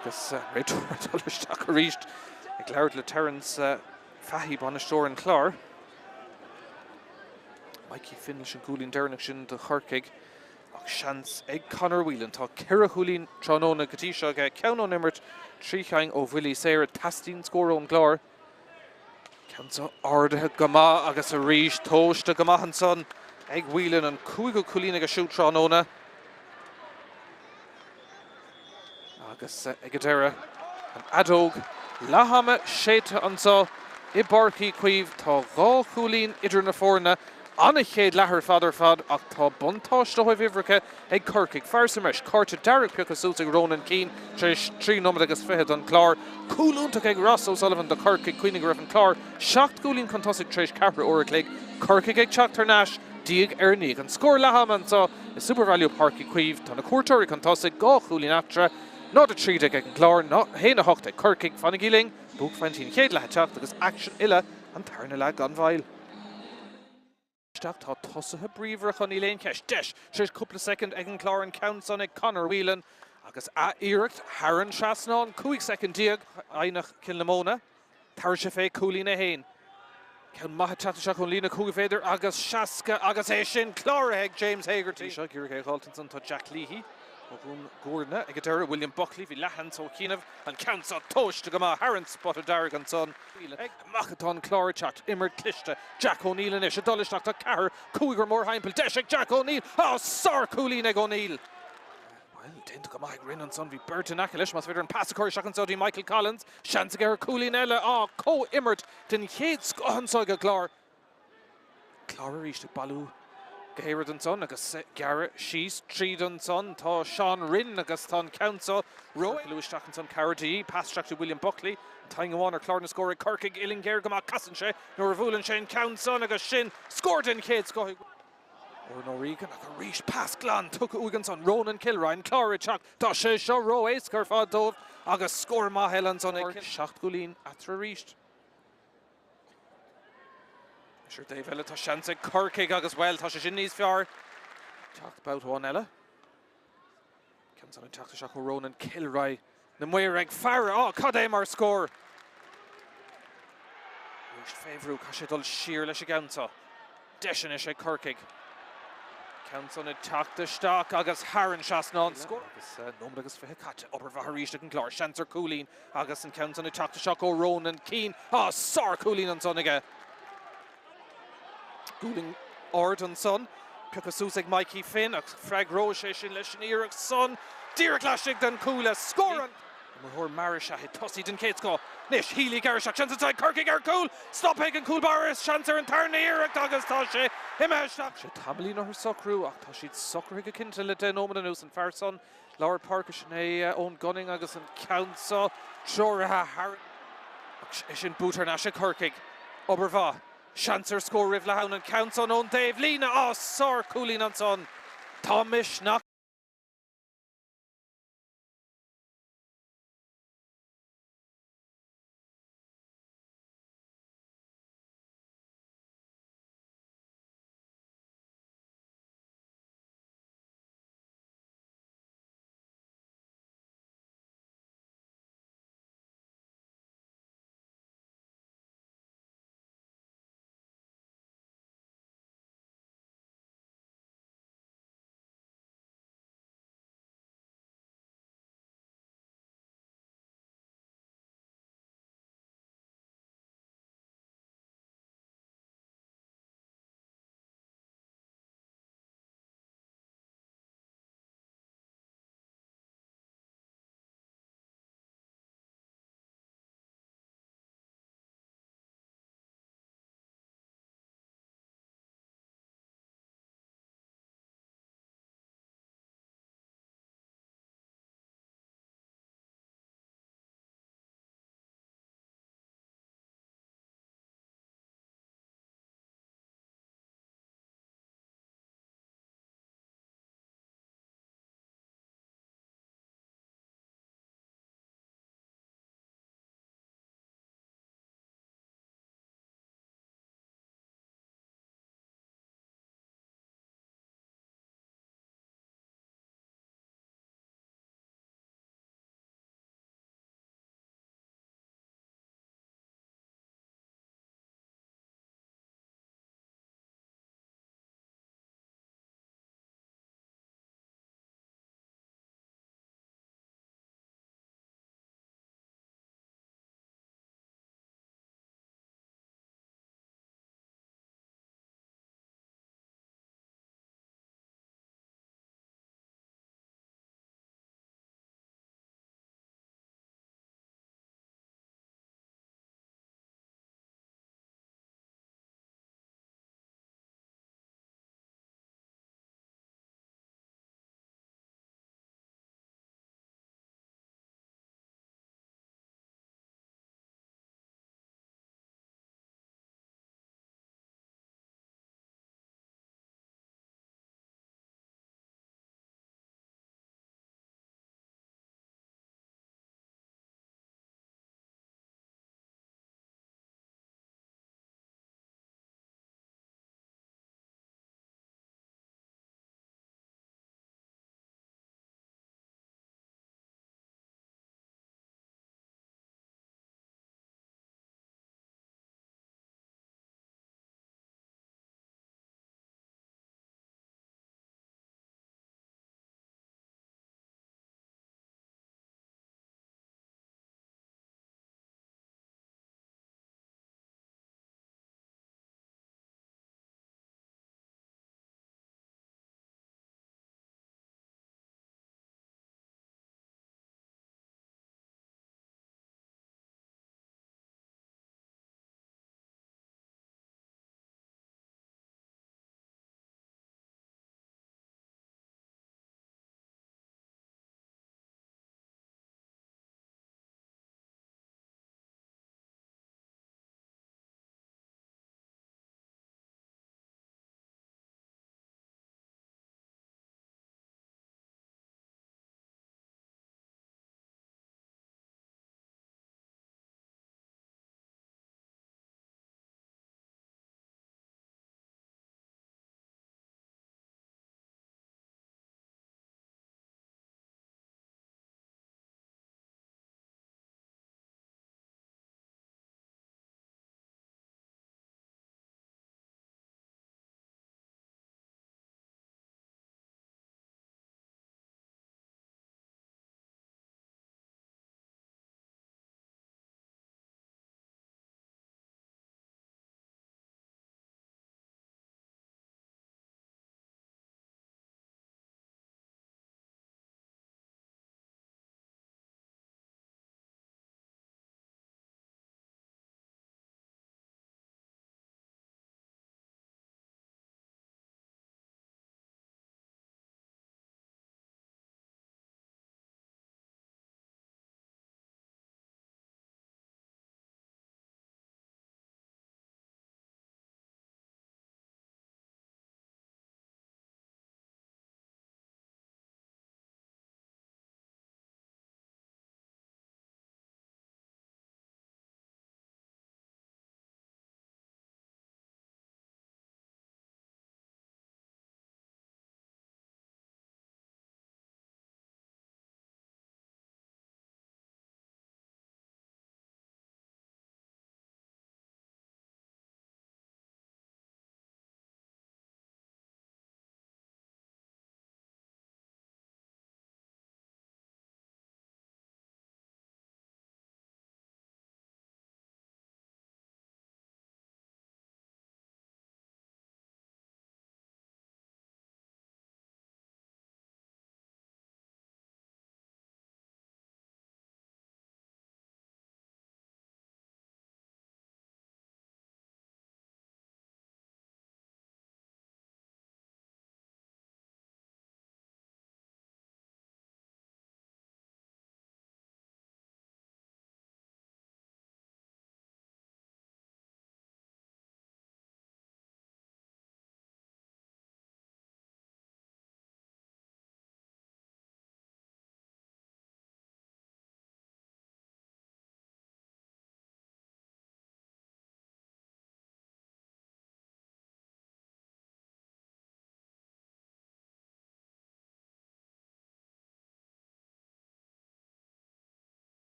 agus an réiteoir ag dul isteach arís ag labhairt le Terence Fahy, bainisteoir an Chláir. Mikey Finn leis an gcúilín deireanach sin do Chorcaigh ach seans ag Conor Whelan. Tá ceithre chúilín tráthnóna go dtí seo aige, ceann ón imirt, trí chinn ó bhuillí saora. Teastaíonn scór ón gClár. Ceann seo ardaithe go maith agus arís tomhaiste go maith ansan ag Whelan, an cúigiú cúilín aige siúd tráthnóna. Agus ag an deireadh, an fheadóg leath-ama séidte anseo i bPáirc Uí Chaoimh. Tá 2 chúilín idir na foirne. An-chéad leath ar fad ar fad ach tá buntáiste ó thaobh uimhreacha ag Corcaigh. Fear sa mbreis, cárta dearg pioctha suas ag Ronan Keane tar éis 3 nóiméad agus 20 don Chlár. Cúl iontach ag Ross O'Sullivan do Chorcaigh. Cuimhnigh go raibh an Clár 7 gcúilín chun tosaigh tar éis ceathrú uair a chloig. Corcaigh ag teacht thar n-ais diaidh ar ndiaidh. An scór leath-ama anseo i Supervalu Páirc Uí Chaoimh. Tá na cuairteoirí chun tosaigh, 2 chúilín eatarthu, 0-13 ag an gClár, 1-8 ag Corcaigh. Fanaigí linn, buaicphointí an chéad leath ag teacht agus aicsean uile an tarna leath gan mhoill. Isteach tá tosaithe bríomhara acu, níl aon cheist. Deis tar éis cúpla soicind ag an Chlár, an ceann san ag Conor Whelan agus ath-iarracht thar an trasnán, 15 soicind. Eidhneach Chill na Móna, tabharfaidh sé fé chúilín é féin. Ceann maith ag teacht isteach ón líne 5 mhéadar agus 60 agus é sin cláraithe ag James Hegarty. Seo ag iarraidh é a dh'fháilt ansan tá Jack Leahy ó Dhún Gúirne ag an deireadh. William Buckley, bhí leathsheans ó chianaibh, an ceann seo tomhaiste go maith thar an spota dearg ansan. Amach atá an Clár ag teacht, imirt cliste, Jack O'Neill anois ag dul isteach, tá ceathrar, cúigear mórthimpeall, deis ag Jack O'Neill, á, sár-chúilín ag O'Neill! Bhuel, déanta go maith ag Rynne ansan, bhí beirt in aice leis, más féidir an pas a chur isteach anseo dtí Michael Collins, seans aige ar chúilín eile, á, comhimirt den chéad scoth anseo ag an gClár. Clár arís ag bailiú go héirid ansan agus gearradh síos tríd ansan tá Seán Rynne agus tá an ceann seo ró luath isteach ansan cabhair de dhíth, pas isteach to William Buckley, an t-aon amháin ar chlár na scór ag Corcaigh, uillinn ghéar go maith, casann sé nuair a bhuaileann sé an ceann san agus sin scór den chéad scoth ag Odhrán O'Regan ach arís pas glan tugtha uaidh ansan Ronan Kilryan, Clár ag teacht, tá sé seo ró-éasca ar fad dóibh agus scór maith eile ansan ag 7 gcúilín eatarthu arís. Anois ar an dtaobh eile tá seans ag Corcaigh agus, bhuel, tá sé sin níos fearr. Teacht babhta amháin eile. Ceann san ag teacht isteach ó Ronan Kilroy. Na maoir ag faire. Á, cad é mar scór! Arís fé bhrú, caithfidh sé dul siar leis an gceann seo. Deis anois ag Corcaigh. Ceann san ag teacht isteach agus thar an trasnán. Scór! Agus nóiméad agus 20 caite. Obair mhaith arís ag an gClár. Seans ar chúilín agus an ceann san ag teacht isteach ó Ronan Keane. Á, sár-chúilín ansan aige! Gualainn ard ansan, pioctha suas ag Mikey Finn ach freagróidh sé sin leis an iarracht san díreach laistigh den chuaille. Scór an t-imreoir mear is ea é, tosaí den chéad scoth. Anois Healy ag iarraidh seans anso ag Corcaigh ar chúl! Stoptha ag an gcúl báire, seans ar an tarna iarracht agus tá sé imithe isteach. Sé tamaillín orthu socrú ach tá siad socraithe go cinnte le 10 nóiméad anuas. An fear san Lár páirce sin é Eoin Gunning agus an ceann seo treoraithe thar ach é sin buaite thar n-ais ag Corcaigh. Obair mhaith. Seans ar scór roimh leath am an ceann san ón dtaobh líne. Á, sár-chúilín ansan. Tá misneach.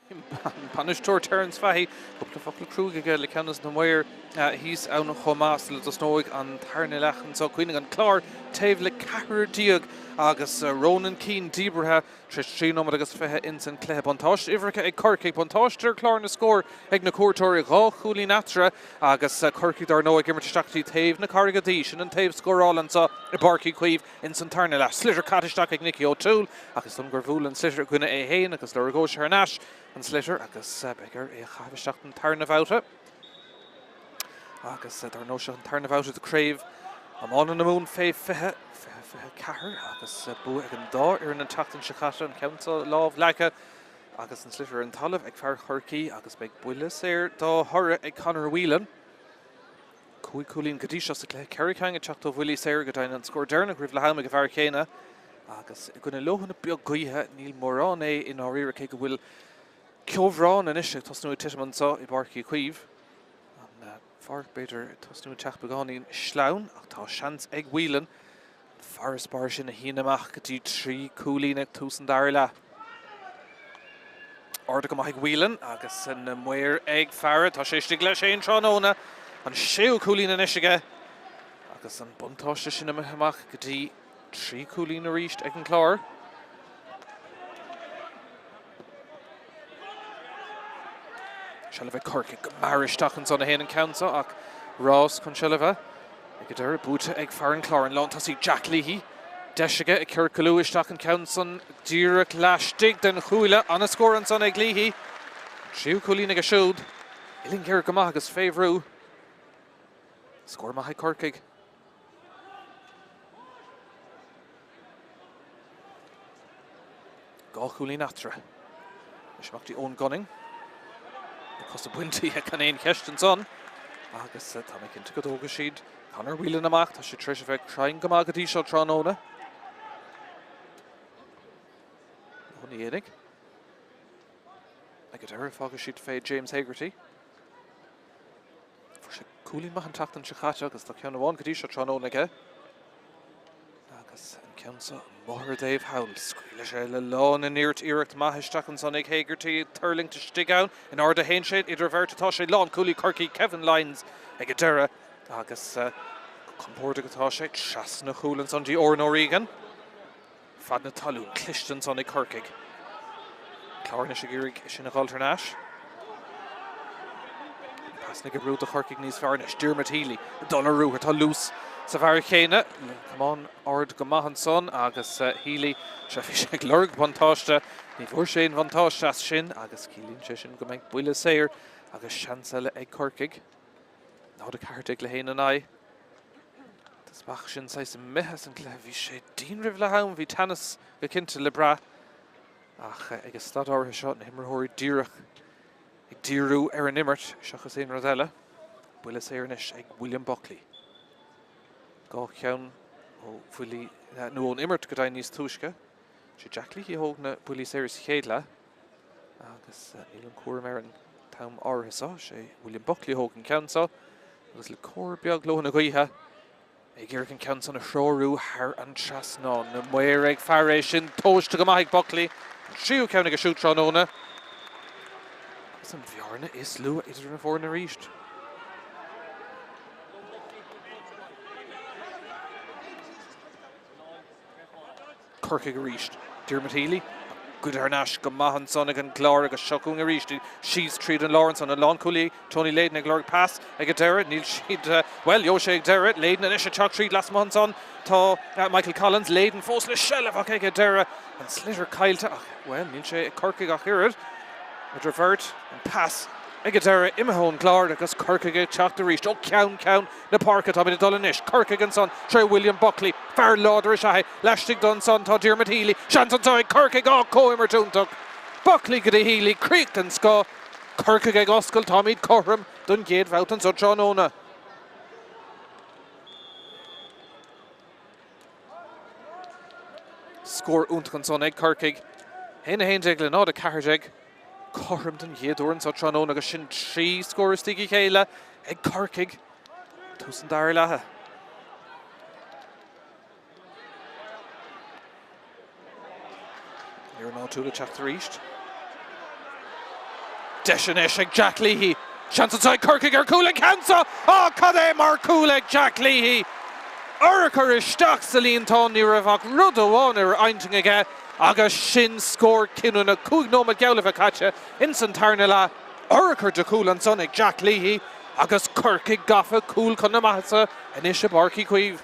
An bainisteoir Terence Fahy, cúpla focal cruaidh aige le ceann des na maoir thíos ann chomh maith sula dtosnóidh an tarna leath anseo. Cuimhnigh an Clár taobh le ceathrar déag agus Ronan Keane díbrithe tar éis 3 nóiméad agus 20 ins an cluiche. Buntáiste uimhreacha ag Corcaigh, buntáiste ar chlár na scór ag na cuairteoirí, dhá chúilín eatarthu agus Corcaigh dar ndóigh ag imirt isteach dtí taobh na Carraige Duí. Sin an taobh scórála anseo i bPáirc Uí Chaoimh. Ins an tarna leath, sliotar caite isteach ag Nicky O'Toole ach is dóigh liom gur bhuail an sliotar i gcoinne é fhéin agus lorgóidh sé thar n-ais an sliotar agus beidh air é a chaitheamh isteach don tarna bhabhta. Agus dar ndóigh seo an tarna bhabhta de Craobh Iomána na Mumhan fé 20, 20, 24 agus bua ag an dá fhoireann an tseachtain seo caite, an ceann seo lámh leagtha agus an sliotar ar an talamh ag fear Chorcaí agus beidh buille saor dá thoradh ag Conor Whelan. 5 chúilín go dtí seo sa chluiche, 4 ceann ag teacht ó bhuillí saora, go deimhin an scór deireanach roimh leath am ag an bhfear chéanna agus i gcoinne leoithne beag gaoithe, níl mórán é i ndáiríre cé go bhfuil ceobhrán anois ag tosnú ag titim anseo i bPáirc Uí Chaoimh. An pháirc b'fhéidir ag tosnú ag teacht beagáinín sleamhain ach tá seans ag Whelan farasbarr sin a shíneadh amach go dtí 3 cúilín ag tús an dara leath. Ardaithe go maith ag Whelan agus na maoir ag faire. Tá sé istigh leis féin tráthnóna. An séú cúilín anois aige agus an buntáiste sin imithe amach go dtí 3 cúilín arís ag an Clár. Seilbh ag Corcaigh go mear isteach ansan a théann an ceann seo ach rás chun seilbhe ag an deireadh buaite ag fear an Chláir, an lántosaí Jack Leahy. Deis aige ag ciorcalú isteach an ceann san díreach laistigh den chuaille. An-scór ansan ag Leahy. An tríú cúilín aige siúd. Uillinn ghéar go maith agus fé bhrú. Scór maith ag Corcaigh. Dhá chúilín eatarthu. Anois amach dtí Eoin Gunning. Na cosa bainte gan aon cheist ansan. Agus tá mé cinnte go dtógfaidh siad Conor Whelan amach. Tá sé tar éis a bheith cruinn go maith go dtí seo tráthnóna. Ó ní dhéanfaidh. Ag an deireadh fágfaidh siad fé James Hegarty. Fuair sé cúilín maith an tseachtain seo caite agus tá ceann amháin go dtí seo tráthnóna aige. Agus an ceann seo amuigh ar an dtaobh thall. Scaoileann sé le lán a nirt iarracht maith isteach ansan ag Hegarty ag tuirlingt istigh ann. In airde a théann sé idir bheirt atá sé lánchúlaí Chorcaí Kevin Lyons ag an deireadh agus go compordach atá sé trasna chúl ansan dtí Odhrán O'Regan. Fad na talún cliste ansan ag Corcaigh. Clár anois ag iarraidh sin a dhul thar n-ais. Pasanna ag oibriú do Chorcaigh níos fearr anois. Diarmuid Healy ag dul ar ruathar. Tá luas sa bhfear chéanna. Camán ard go maith ansan agus Healy, sea bhí sé ag lorg buntáiste. Ní bhfuair sé aon bhuntáiste as sin agus ciallaíonn sé sin go mbeidh buille saor agus seans eile ag Corcaigh. 0-14 le 1 in aghaidh. Tá an smacht sin saghas imithe as an gcluiche. Bhí sé dian roimh leath am, bhí teannas go cinnte le brath ach ag an staid áirithe seo, na himreoirí díreach ag díriú ar an imirt seachas aon rud eile. Buille saor anois ag William Buckley. Dhá cheann ó bhuillí, nó ón imirt go deimhin níos túisce. Sé Jack Leahy a thóg na buillí saora sa chéad leath. Agus níl an cúram air an t-am áirithe seo. Sé William Buckley a thóg an ceann seo agus le cor beag leoithne gaoithe ag iarraidh an ceann san a threorú thar an trasnán. Na maoir ag faire é sin tomhaiste go maith ag Buckley. An tríú ceann aige siúd tráthnóna. Agus an bhearna is lú idir na foirne arís. Corcaigh arís. Diarmuid Healy goidte thar n-ais go maith ansan ag an gClár agus seo chugainn arís síos tríd an lár ansan. An lánchúlaí Tony Leyden ag lorg pas ag an deireadh. Níl siad, bhuel, gheobhaidh sé ag deireadh. Leyden anois ag teacht tríd lasmuigh ansan. Tá Michael Collins, Leyden fós le seilbh ach ag an deireadh an sliotar caillte ach, bhuel, níl sé ag Corcaigh ach oiread. Idir bheirt, an pas ag an deireadh imithe ón gClár agus Corcaigh ag teacht arís ó cheann ceann na páirce. Táimid ag dul anois. Corcaigh ansan tré William Buckley. Fear láidir is ea é. Laistigh de ansan tá Diarmuid Healy. Seans anseo ag Corcaigh. Á, comhimirt iontach. Buckley go dtí Healy. Críoch den scoth. Corcaigh ag oscailt. Táimid cothrom don gcéad bhabhta anseo tráthnóna. Scór iontach ansan ag Corcaigh. 1-11 le 0-14. Cothrom don chéad uair anseo tráthnóna agus sin 3 scór istigh a chéile ag Corcaigh. Tús an dara leatha. Foireann áitiúil ag teacht arís. Deis anois ag Jack Leahy. Seans anseo ag Corcaigh ar chúl an ceann seo! Á, cad é mar chúl ag Jack Leahy! Urchar isteach sa líontán, ní raibh ach rud amháin ar intinn aige agus sin scór cinniúnach. 5 nóiméad geall le bheith caite ins an tarna leath. Urchar de chúl ansan ag Jack Leahy agus Corcaigh gafa cúl chun na maitheasa anois i bPáirc Uí Chaoimh.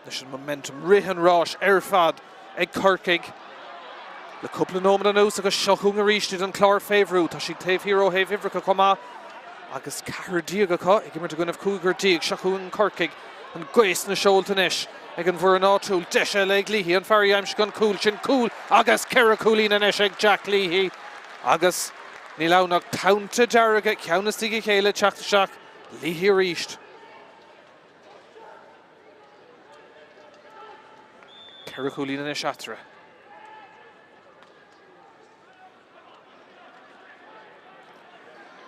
Leis an momentum, rith an ráis ar fad ag Corcaigh le cúpla nóiméad anuas agus seo chugainn arís iad an Clár fé bhrú. Tá siad taobh thiar ó thaobh uimhreacha chomh maith agus ceathrar déag acu ag imirt i gcoinnibh cúigear déag. Seo chugainn Corcaigh, an ghaoth sna seolta anois ag an bhfoireann áitiúil. Deis eile ag Leahy, an fear a d'aimsigh an cúl sin, cúl agus ceithre chúilín anois ag Jack Leahy agus níl ann ach tonnta dearga ceann istigh a chéile teacht isteach. Leahy arís. 4 chúilín anois eatarthu.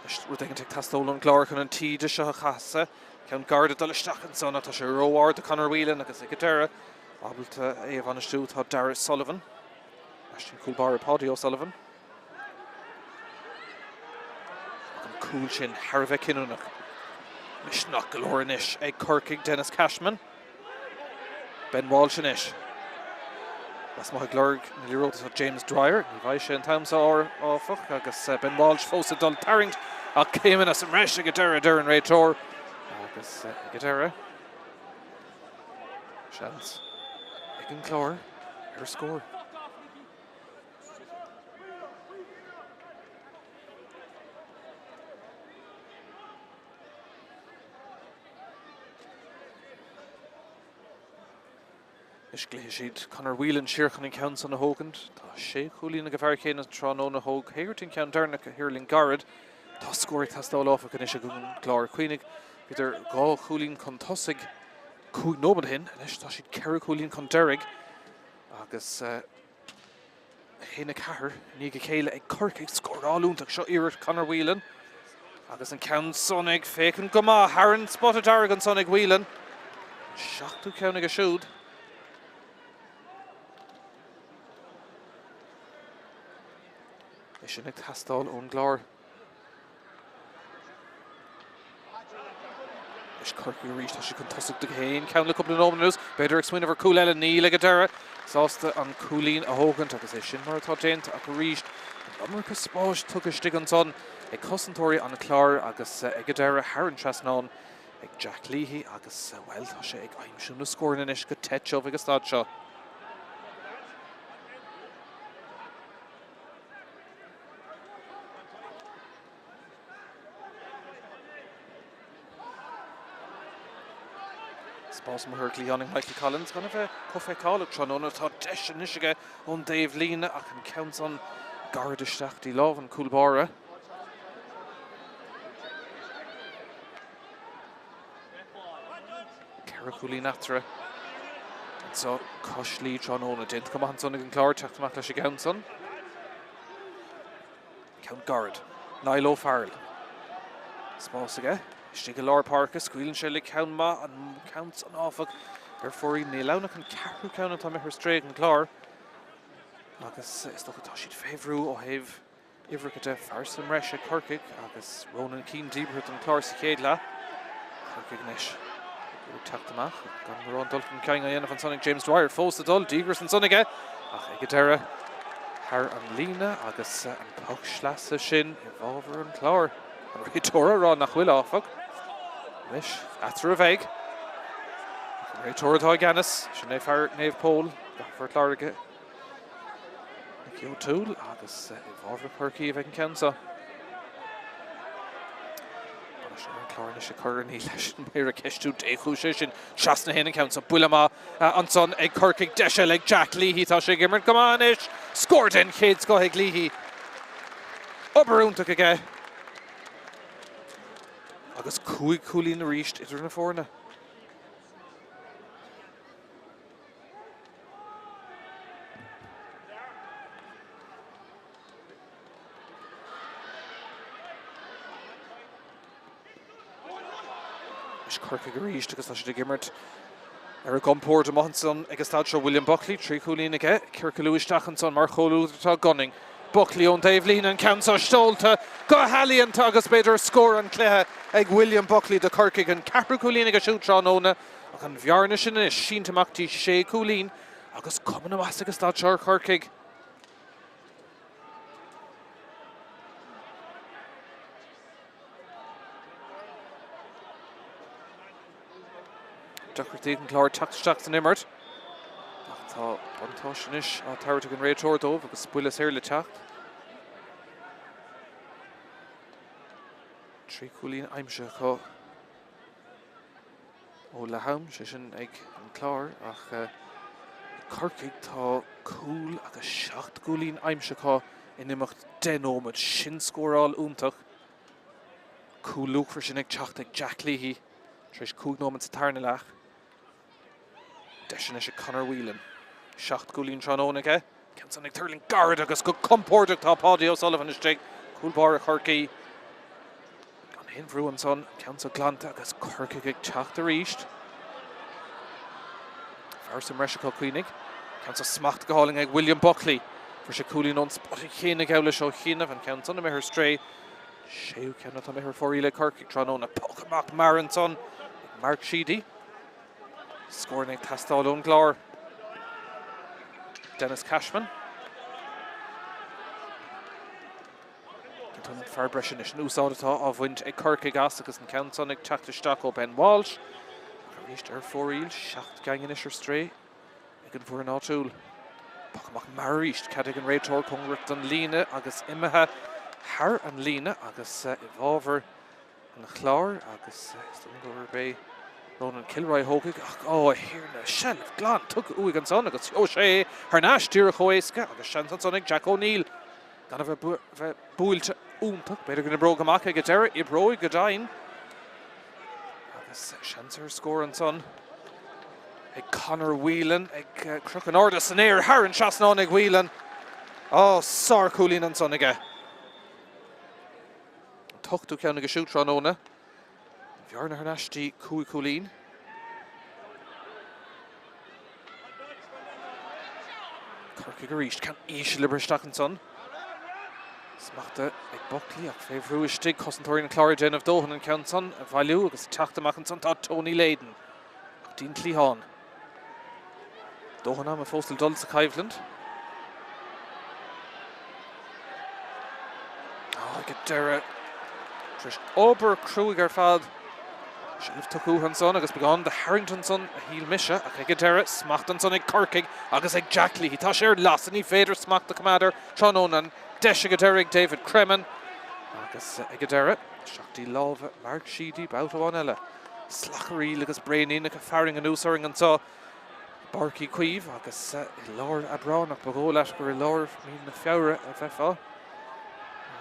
Anois rud éigin ag teastáil ón gClár chun an taoide seo a chasadh. Ceann gairid ag dul isteach ansan ach tá sé ró-ard do Conor Whelan agus ag an deireadh ábalta é a bhainistiú tá Darragh Sullivan. Leis an cúl báire Paudie O'Sullivan. Ach an cúl sin thar a bheith cinniúnach. Misneach go leor anois ag Corcaigh, Denis Cashman. Ben Walsh anois. Lasmuigh ag lorg na liathróide tá James Dwyer. Ní bhfaighidh sé an t-am seo áfach agus Ben Walsh fós ag dul tarraingt ach céimeanna sa mbreis ag an deireadh a deir an réiteoir. Agus ag an deireadh, seans ag an gClár ar scór. Anois glaofaidh siad Conor Whelan siar chun an ceann san a thógaint. Tá sé chúilín ag an bhfear céanna tráthnóna. Thóg Hegarty an ceann deireanach a thuirling gairid. Tá scór ag teastáil áfach anois ag an gClár. Cuimhnigh, bhíodar dhá chúilín chun tosaigh 5 nóiméad ó shin. Anois tá siad ceithre chúilín chun deiridh agus 1, 4 i ndiaidh a chéile ag Corcaigh. Scóráil iontach. Seo iarracht Conor Whelan agus an ceann san ag féachaint go maith thar an spota dearg ansan ag Whelan. An seachtú ceann aige siúd. É sin ag teastáil ón gClár. Anois Corcaigh arís, tá siad chun tosaigh de haon cheann le cúpla nóiméad anuas. B'fhéidir ag smaoineamh ar chúl eile, níl ag an deireadh. Sásta an cúilín a thógaint agus é sin mar atá déanta ach arís an iomarca spáis tugtha istigh ansan ag cosantóirí an Chláir agus ag an deireadh thar an trasnán ag Jack Leahy agus, bhuel, tá sé ag aimsiú na scóranna anois go te tiubh ag an staid seo. Spás amuigh ar an gcliathán ag Michael Collins gan a bheith chomh feiceálach tráthnóna. Tá deis anois aige ón dtaobh líne ach an ceann san gairid isteach dtí lámh an chúl báire. 4 chúilín eatarthu anseo cois Laoi tráthnóna. Déanta go maith ansan ag an gClár teacht amach leis an gceann san. Ceann gairid. Niall O'Farrell. Spás aige. Istigh i lár páirce. Scaoileann sé le ceann maith. An ceann san áfach ar fóraoil. Níl ann ach an ceathrú ceann atá imithe ar strae ag an gClár. Agus is dócha tá siad fé bhrú ó thaobh uimhreacha de, fear sa mbreis ag Corcaigh agus Ronan Keane díbeartha don Chlár sa chéad leath. Corcaigh anois ag teacht amach gan mórán dul chun cinn á dhéanamh ansan ag James Dwyer. Fós ag dul, díograis ansan aige ach ag an deireadh thar an líne agus an poc sleasa sin i bhfabhar an Chláir. An réiteoir á rá nach bhfuil áfach. Anois eatarthu a bheidh. An réiteoir atá i gceannas, sin é fear Naomh Pól, Phort Láirge. Mickey O'Toole agus i bhfabhar Chorcaí a bheidh an ceann seo. Leis an clár anois ag cur ní leis an méara ceistiú dé chúis é sin trasna fhéin an ceann seo. Buille maith ansan ag Corcaigh, deis eile ag Jack Leahy. Tá sé ag imirt go maith anois. Scór den chéad scoth ag Leahy. Obair iontach aige. Agus 5 chúilín arís idir na foirne. Anois Corcaigh arís agus tá siad ag imirt Ar a gcompord amuigh ansan ag an staid seo William Buckley, 3 chúilín aige, ciorcalú isteach ansan mar chomhluadar atá Gunning. Buckley ón taobhlíne, an ceann seo seolta go healaíonta agus b'fhéidir scór an chluiche ag William Buckley do Chorcaigh, an ceathrú cúilín aige siúd tráthnóna ach an bhearna sin anois sínte amach dtí sé chúilín agus cuma na maitheasa ag an staid seo ar Chorcaigh. Deacrachtaí ag an gClár teacht isteach san imirt ach tá buntáiste anois á tabhairt ag an réiteoir dóibh agus buille saor le teacht. 3 chúilín aimsithe acu ó leath-am, sé sin ag an Clár ach ag Corcaigh tá cúl agus 7 gcúilín aimsithe acu in imeacht 10 nóiméad. Sin scóráil iontach. Cúl luachmhar sin ag teacht ag Jack Leahy tar éis 5 nóiméad sa tarna leath. Deis anois ag Conor Whelan. 7 gcúilín tráthnóna aige. Ceann san ag tuirlingt gairid agus go compordach tá Paudie O'Sullivan istigh. Cúl báire Chorcaí. Gan aon bhrú ansan. Ceann so glanta agus Corcaigh ag teacht arís. Fear sa mbreis acu, cuimhnigh. Ceann so smachtaithe go hálainn ag William Buckley. Fuair sé cúilín ón spota chéanna geall leis ó chianaibh. An ceann san imithe ar strae. Séú ceann atá imithe ar fóraoil ag Corcaigh tráthnóna. Poc amach mear ansan ag Mark Sheedy. Scóranna ag teastáil ón gClár. Dennis Cashman. An fear breise anois an úsáid atá á bhaint ag Corcaigh as agus an ceann san ag teacht isteach ó Ben Walsh. Arís ar fóraoil, 7 gceann anois ar strae ag an bhfoireann áitiúil. Poc amach mear arís, cead ag an réiteoir cóngarach don líne agus imithe thar an líne agus i bhfabhar an Chláir agus is dóigh gurb é Ronan Kilroy a thógfaidh ach ó a thiarna, seilbh glan tugtha uaidh ansan agus gheobhaidh sé é thar n-ais díreach chomh éasca agus seans ansan ag Jack O'Neill gan a bheith buailte iontach. B'fhéidir go n-oibreoidh amach ag an deireadh, oibreoidh go deimhin. Agus seans ar scór ansan ag Conor Whelan ag crochadh in airde san aer thar an trasnán ag Whelan. Á, sárchúilín ansan aige. An t-ochtú ceann aige siúd tráthnóna. An bhearna thar n-ais dtí 5 chúilín. Corcaigh arís, ceann íseal oibrithe isteach ansan. Smachtaithe ag Buckley ach fé bhrú istigh, cosantóirí an Chláir ag déanamh dóthain an ceann san a bhailiú agus ag teacht amach ansan tá Tony Leyden go dtí'n cliathán. Dóthain ama fós le dul sa choimhlint. Ag an deireadh, tar éis obair cruaidh ar fad, seilbh tugtha uathu ansan agus beagán de tharraingt ansan a shíl mise ach ag an deireadh, smacht ansan ag Corcaigh agus ag Jack Leahy. Tá sé ar lasadh, ní féidir smacht a choimeád air tráthnóna. An deis ag an deireadh ag David Cremin agus ag an deireadh, isteach dtí lámha Mark Sheedy babhta amháin eile. Slacharaíl agus braoiníneacha fearainn anuas orainn anseo i bPáirc Uí Chaoimh agus i lár Aibreáin ach ba dhóigh leat gur i lár mí na Feabhra a bheifeá.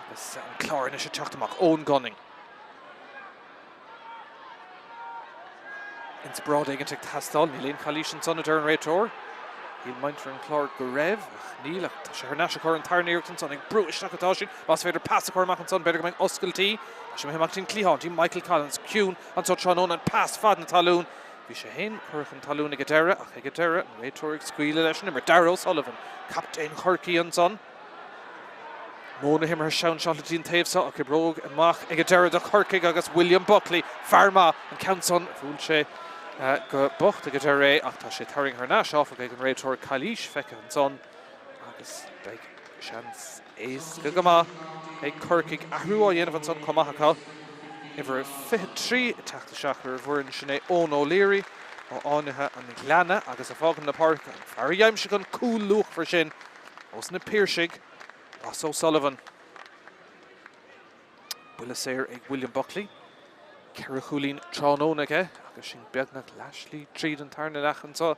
Agus an Clár anois ag teacht amach, Eoin Gunning. Inspioráid éigin ag teastáil, níl aon chalaois ansan a deir an réiteoir. Shíl muintir an Chláir go raibh, ach níl, ach tá sé thar n-ais acu an tarna iarracht ansan, ag brú isteach atá siad, más féidir pas a chur amach ansan, b'fhéidir go mbeidh oscailtí. Tá sé imithe amach dtí'n cliathán, dtí Michael Collins, ciúin anso tráthnóna, an pas fad na talún. Bhí sé féin curtha chun talún ag an deireadh, ach ag an deireadh, an réiteoir ag scaoileadh leis an imirt. Darragh O'Sullivan, captaen Chorcaí ansan. Modh na himeartha seansáilte dtí an taobh seo ach oibreoidh amach ag an deireadh do Chorcaigh agus William Buckley, fear maith, an ceann san, bhuail sé go bocht ag an deireadh é ach tá sé tarraingthe thar n-ais áfach ag an réiteoir, calaois feicthe ansan agus beidh seans éasca go maith ag Corcaigh athrú á dhéanamh ansan chomh maith acu. Uimhir 23 ag teacht isteach ar an bhfoireann sin é Eoin O'Leary ó Fhánaithe an Ghleanna agus ag fágaint na páirce an fear a d'aimsigh an cúl luachmhar sin Ós na Piarsaigh, Ross O'Sullivan. Buille saor ag William Buckley. 4 chúilín tráthnóna aige agus sin beagnach leathshlí tríd an tarna leath anseo.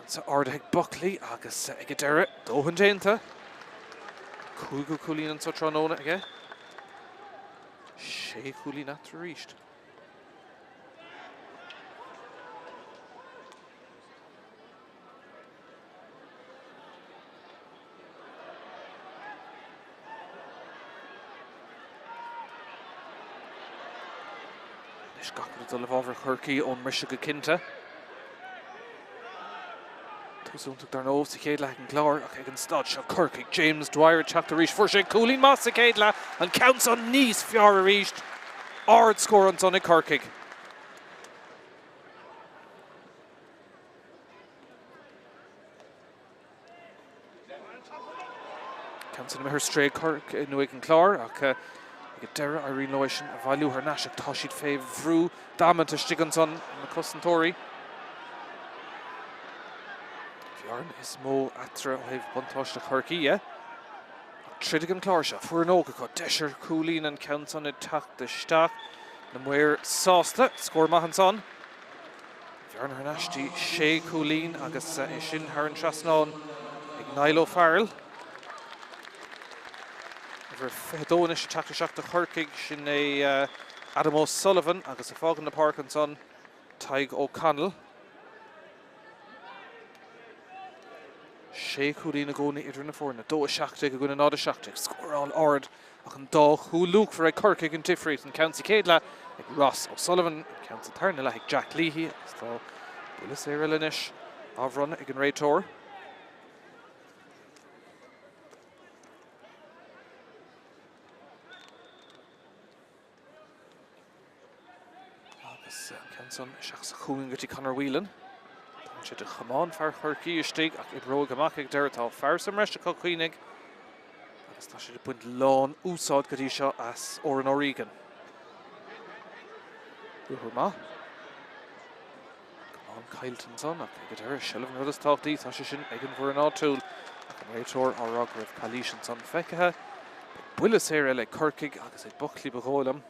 Ceann ardaithe ag Buckley agus ag an deireadh, dóthain déanta. Cúigiú cúilín anseo tráthnóna aige. Sé chúilín eatarthu arís. Anois gach rud ag dul i bhfabhar Chorcaí ón mbriseadh go cinnte. Tús iontach dar ndóigh sa chéad leath ag an gClár ach ag an staid seo Corcaigh, James Dwyer ag teacht arís. Fuair sé cúilín maith sa chéad leath, an ceann san níos fearr arís. Ard-scór ansan ag Corcaigh. Ceann san imithe ar strae ag Corcaigh nó ag an Clár ach ag an deireadh éiríonn leo é sin a bhailiú thar n-ais ach tá siad fé bhrú damanta istigh ansan, na cosantóirí. Bearna is mó eatarthu ó thaobh buntáiste Chorcaí dhe. Ach troid ag an Clár seo, foireann óg acu, deis ar chúilín an ceann san ag teacht isteach. Na maoir sásta, scór maith ansan. Bearna thar n-ais dtí sé chúilín agus é sin thar an trasnán ag Niall O'Farrell. Uimhir 22 anois ag teacht isteach do Chorcaigh, sin é Adam O'Sullivan agus ag fágaint na páirce ansan Tadhg O'Connell. Sé chúilín i gcónaí idir na foirne, 2-17 i gcoinne 0-17. Scóráil ard ach an dá chúl luachmhar ag Corcaigh an difríocht, an ceann sa chéad leath ag Ross O'Sullivan, an ceann sa tarna leath ag Jack Leahy agus tá buille saor eile anois á bhronnadh ag an réiteoir. Agus an ceann san isteach sa chúinne go dtí Conor Whelan. Tá sé de chamán fear Chorcaí istigh ach oibreoidh amach ag deireadh. Tá fear sa mbreis acu cuimhnigh agus tá siad ag baint lán úsáid go dtí seo as Odhrán O'Regan. Ruathar maith. Camán caillte ansan ach ag an deireadh seilbh an rud is tábhachtaí, tá sé sin ag an bhfoireann áitiúil ach an réiteoir á rá go raibh calaois ansan feicthe. Beidh buille saor eile ag Corcaigh agus ag Buckley ba dhóigh liom.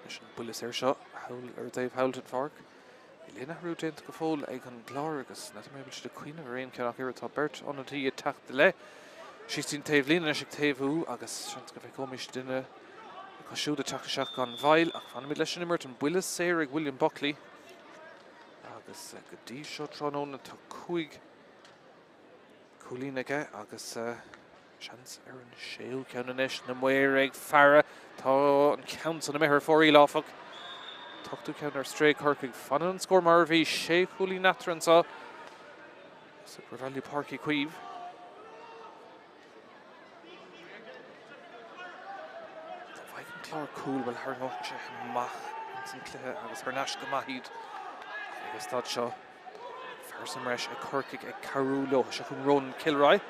Leis an buille saor seo thall ar an dtaobh thall den pháirc. Níl aon athrú déanta go fóill ag an gClár agus n'fheadar mé an bhfuil siad ag cuimhneamh ar aon cheann ach oiread. Tá beirt ionadaí ag teacht i leith. Síos dtí'n taobhlíne anois ag taobhú agus seans go bhfeiceoimis duine acu siúd ag teacht isteach gan mhoill ach fanfaimid leis an imirt. An buille saor ag William Buckley agus go dtí seo tráthnóna tá 5 cúilín aige agus seans ar an séú ceann anois. Na maoir ag faire. Tá an ceann san imithe ar fóraoil, áfach. An t-ochtú ceann ar strae Corcaigh. Fanann an scór mar a bhí. Sé chúilín eatarthu anseo. Supervalu Páirc Uí Chaoimh. Dá bhfaigheadh an Clár cúl, bhuel, tharraingeodh sé amach ins an cluiche agus thar n-ais go maith iad ag an staid seo. Fear sa mbreis ag Corcaigh ag cabhrú leo. Seo chugainn Ronan Kilroy.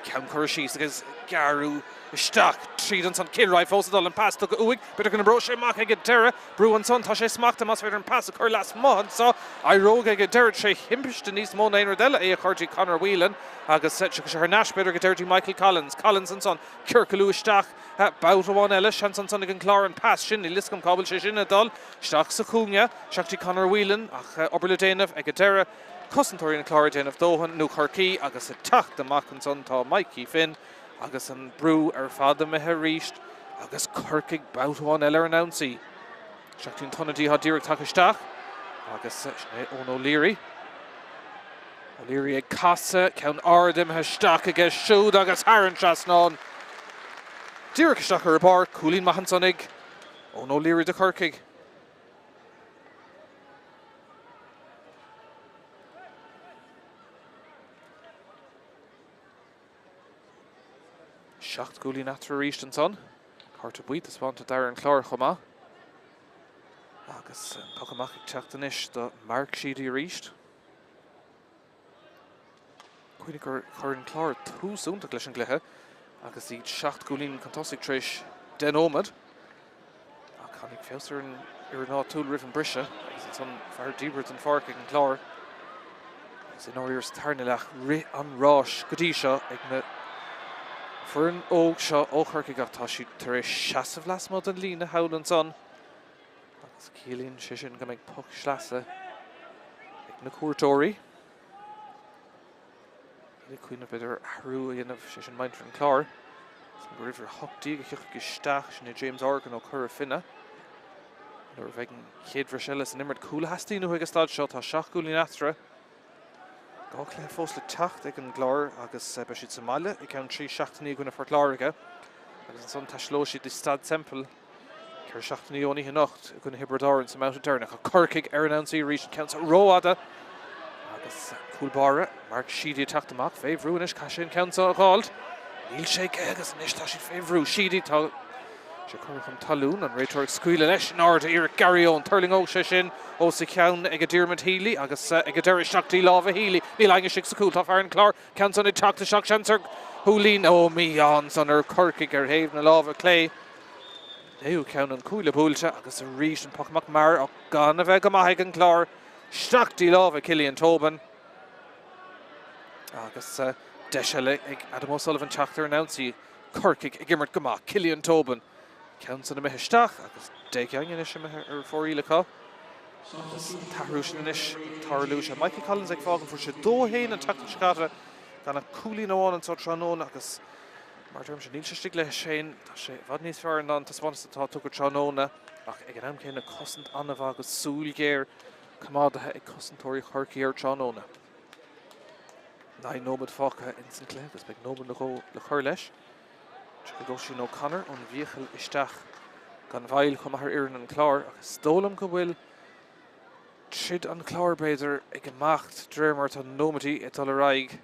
Ceann curtha síos agus gearradh isteach tríd ansan. Kilroy fós ag dul, an pas tugtha uaidh. B'fhéidir go n-oibreoidh sé amach ag an deireadh. Brú ansan, tá sé smachtaithe más féidir an pas a chur lasmuigh anso. Éireoidh ag an deireadh tré thimpiste níos mó ná aon rud eile é a chur dtí Conor Whelan agus tiocfaidh sé thar n-ais b'fhéidir go deireadh dtí Michael Collins. Collins ansan, ciorcalú isteach. Babhta amháin eile, seans ansan ag an gClár an pas sin, níl fhios agam cá bhfuil sé sin ag dul. Isteach sa chúinne, isteach dtí Conor Whelan ach obair le déanamh ag an deireadh. Cosantóirí an Chláir ag déanamh dóthain, nó Chorcaí, agus ag teacht amach ansan tá Mikey Finn agus an brú ar fad imithe arís agus Corcaigh babhta amháin eile ar an ionsaí. Isteach dtí an t-ionadaí atá díreach tagtha isteach agus sin é Eoin O'Leary. O'Leary ag casadh, ceann ard imithe isteach aige siúd agus thar an trasnán. Díreach isteach ar an bpáirc, cúilín maith ansan ag Eoin O'Leary do Chorcaigh. Seacht gcúilín eatarthu arís ansan. Cárta buí taispeánta d'fhear an Chláir chomh maith. Agus an poc amach ag teacht anois do Mark Sheedy arís. Cuimhnigh gur chuir an Clár tús iontach leis an gcluiche agus iad seacht gcúilín chun tosaigh tar éis 10 nóiméad. Ach tháinig feabhas ar an fhoireann áitiúil roimh an briseadh agus ansan fear díbeartha den pháirc ag an gClár. Agus i ndáiríre sa tarna leath, rith an ráis go dtí seo ag na foireann óg seo ó Chorcaigh ach tá siad tar éis seasamh lasmuigh den líne thall ansan. Agus ciallaíonn sé sin go mbeidh poc sleasa ag na cuairteoirí. Iad ag cuimhneamh b'fhéidir ar athrú a dhéanamh, sé sin muintir an Chláir. Gur uimhir 18 a thiocfaidh isteach, sin é James Horgan ó Chora Finne. Nuair a bheidh an chéad bhreis eile san imirt, cúl a theastaíonn uathu ag an staid seo, tá seacht gcúilín eatarthu. Dhá chluiche fós le teacht ag an gClár agus beidh siad sa mbaile i gceann 3 seachtainí i gcoinne Phort Láirge. Agus ansan taistealóidh siad go Staid Semple 4 seachtainí ón oíche anocht i gcoinne Thiobraid Árann sa mbabhta deireanach. Ach Corcaigh ar an ionsaí arís, an ceann seo rófhada agus cúl báire Mark Sheedy ag teacht amach fé bhrú anois, caithfidh sé an ceann seo a dh'fháilt. Níl sé aige agus anois tá siad fé bhrú. Sheedy, tá sé curtha chun talún, an réiteoir ag scaoileadh leis in airde, iarracht Gary Owen. Tuirlingeoidh sé sin os a chionn ag Diarmuid Healy agus ag an deireadh isteach dtí lámha Healy. Níl éinne istigh sa chúl, tá fear an Chláir Ceann san ag teacht isteach, seans ar chúilín. Ó, mí-ádh ansan ar Chorcaigh ar thaobh na láimhe clé. Naoú ceann an cuaille buailte agus arís an poc amach mear ach gan a bheith go maith ag an gClár. Isteach dtí lámha Cillian Tobin. Agus deis eile ag Adam O'Sullivan teacht ar an ionsaí. Corcaigh ag imirt go maith. Cillian Tobin. Ceann san imithe isteach agus 10 againn anois imithe ar fóraoil acu. Agus an t-athrú sin anois ag tarlú. Sé Michael Collins ag fágaint, fuair sé 2-1 an tseachtain seo caite gan ach cúilín amháin anseo tráthnóna agus mar a deirimse níl sé istigh leis féin. Tá sé i bhfad níos fearr ná an taispeántas atá tugtha tráthnóna ach ag an am céanna cosaint an-mhaith agus súil ghéar coimeádaithe ag cosantóirí Chorcaí air tráthnóna. 9 nóiméad fágtha ins an cluiche agus beidh nóiméad nó dhó le cur leis. Tiocfaidh Oisín O'Connor ón bhfiacail isteach gan mhoill chomh maith ar fhoireann an Chláir ach is dóigh liom go bhfuil troid an Chláir, b'fhéidir, ag imeacht de réir mar atá na nóiméidí ag dul ar aghaidh.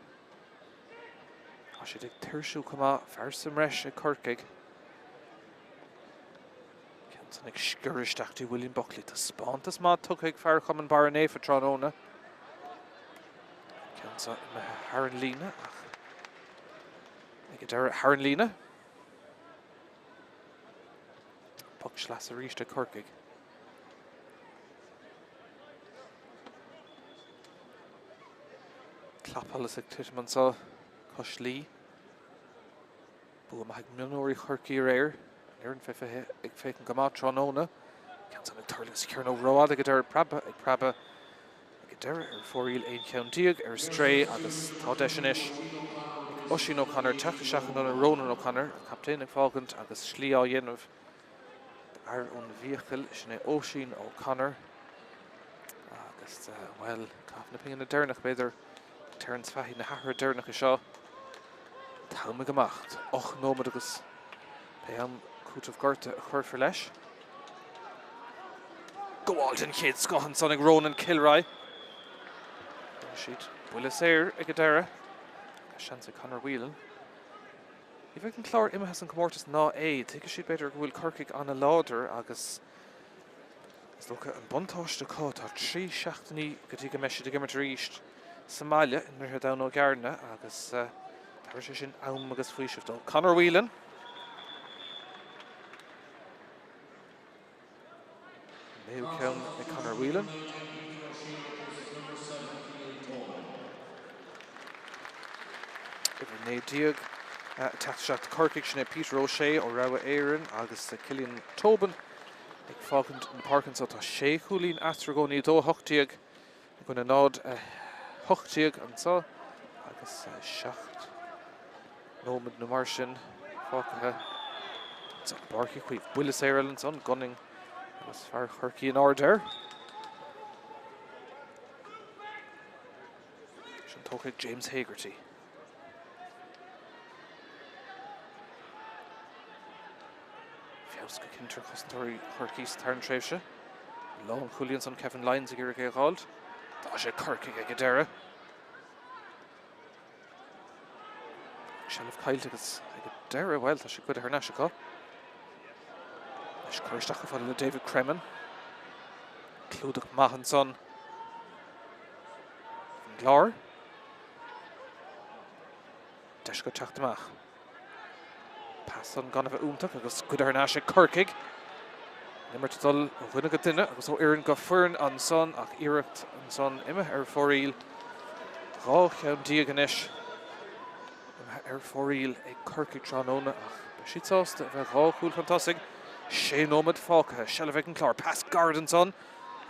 Tá siad ag tuirsiú chomh maith, fear sa mbreis ag Corcaigh. Ceann san ag sciorradh isteach dtí William Buckley. Taispeántas maith tugtha ag fear Chumann Barra Naofa tráthnóna. Ceann seo imithe thar an líne ach Ag an deireadh thar an líne. Poc sleasa arís ag Corcaigh. Clapsholas ag titim anseo cois Laoi. Bua maith ag mionúirí Chorcaí aréir. An fhoireann fé 20 ag féachaint go maith tráthnóna. Ceann san ag tuirlingt sa chearnóg rófhada ag an deireadh preabtha ag preabadh. Ag an deireadh ar fóraoil 11 cheann ar strae agus tá deis anois ag Oisín O'Connor teacht isteach in ionad Ronan O'Connor, an captaen ag fágaint agus slí á dhéanamh d'fhear ón bhFiacail, sin é Oisín O'Connor agus, bhuel, caitheamh na pingine deireanach b'fhéidir, Terence Fahy na hathruithe deireanacha seo. An t-am ag imeacht, 8 nóiméad agus pé am cúiteamh gorta a chuirfear leis. Gabháil den chéad scoth ansan ag Ronan Kilroy. Rinne siad buille saor ag an deireadh. Seans ag Conor Whelan. Ní bheidh an Clár imithe as an gcomórtas ná é. Tuigfidh siad b'fhéidir go bhfuil Corcaigh an-láidir agus is dócha an buntáiste acu. Tá 3 seachtainí go dtí go mbeidh siad ag imirt arís sa mbaile i nDroichead Abhann Ó gCearna agus tabharfaidh sé sin am agus faoiseamh dó. Conor Whelan. Naoú ceann ag Conor Whelan. Uimhir 19 ag teacht isteach do Corcaigh, sin é Peter O'Shea ó Rogha Éireann agus Cillian Tobin ag fágaint na páirce anseo. Tá sé chúilín eatarthu i gcónaí, 2-18 i gcoinne 0-18 anseo agus 7 nóiméad nó mar sin fágtha i bPáirc Uí Chaoimh. Buille saor eile ansan, Gunning agus fear Chorcaí in airde air. Sin tógtha ag James Hegarty. Feabhas go cinnte ar chosantóirí Chorcaí sa tarna tréimhse. Lánchúlaí ansan Kevin Lyons ag iarraidh é a dh'fháilt. Tá sé Corcaigh ag an deireadh. Seilbh caillte agus ag an deireadh, bhuel, tá sé goidte thar n-ais acu. Anois cur isteach chomh fada le David Cremin. Clúdach maith ansan. An gClár. Deis acu teacht amach. Pas san gan a bheith iontach agus goidte thar n-ais ag Corcaigh. An imirt ag dul ó dhuine go duine agus ó fhoireann go foireann ansan ach iarracht ansan imithe ar fóraoil. 12 cheann anois imithe ar fóraoil ag Corcaigh tráthnóna ach beidh siad sásta a bheith dhá chúl chun tosaigh. Sé nóiméad fágtha. Seilbh ag an Clár. Pas gairid ansan.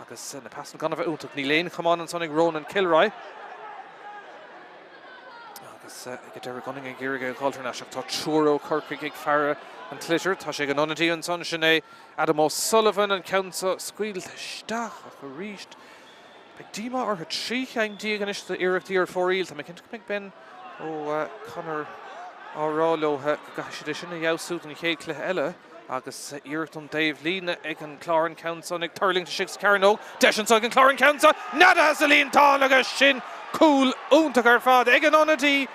Agus na pasanna gan a bheith iontach. Níl aon chamán ansan ag Ronan Kilroy. Agus ag an deireadh Gunning ag iarraidh é a dh'fháilt thar n-ais ach tá triúr ó Chorcaigh ag faire an tsliotair. Tá sé ag an ionadaí ansan, sin é Adam O'Sullivan, an ceann seo scaoilte isteach ach arís beidh díomá orthu. 13 cheann anois d'iarrachtaí ar fóraoil. Tá mé cinnte go mbeidh Ben O'Connor. á rá leo go gcaithfidh siad é sin a fheabhsú don chéad chluiche eile agus iarracht ón dtaobh líne ag an Clár an ceann san ag tuirlingt istigh sa chearnóg. Deis anso ag an Clár an ceann seo neadaithe sa líontán agus sin cúl iontach ar fad ag an ionadaí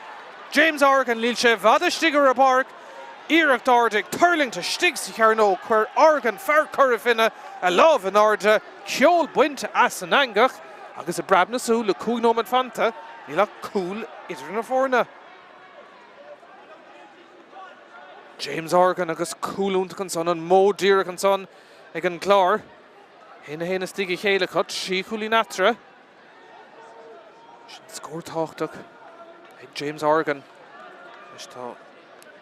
James Horgan. Níl sé i bhfad istigh ar an bpáirc. Iarracht ard ag tuirlingt istigh sa chearnóg. Chuir Horgan, fear Chora Finne, a lámh in airde. Ceol bainte as an eangach agus i bpreab na súl le 5 nóiméad fanta, níl ach cúl idir na foirne. James Horgan agus cúl iontach ansan, an modh díreach ansan ag an gClár. 1-1 istigh a chéile acu, 3 chúilín eatarthu. Sin scór tábhachtach ag James Horgan. Anois tá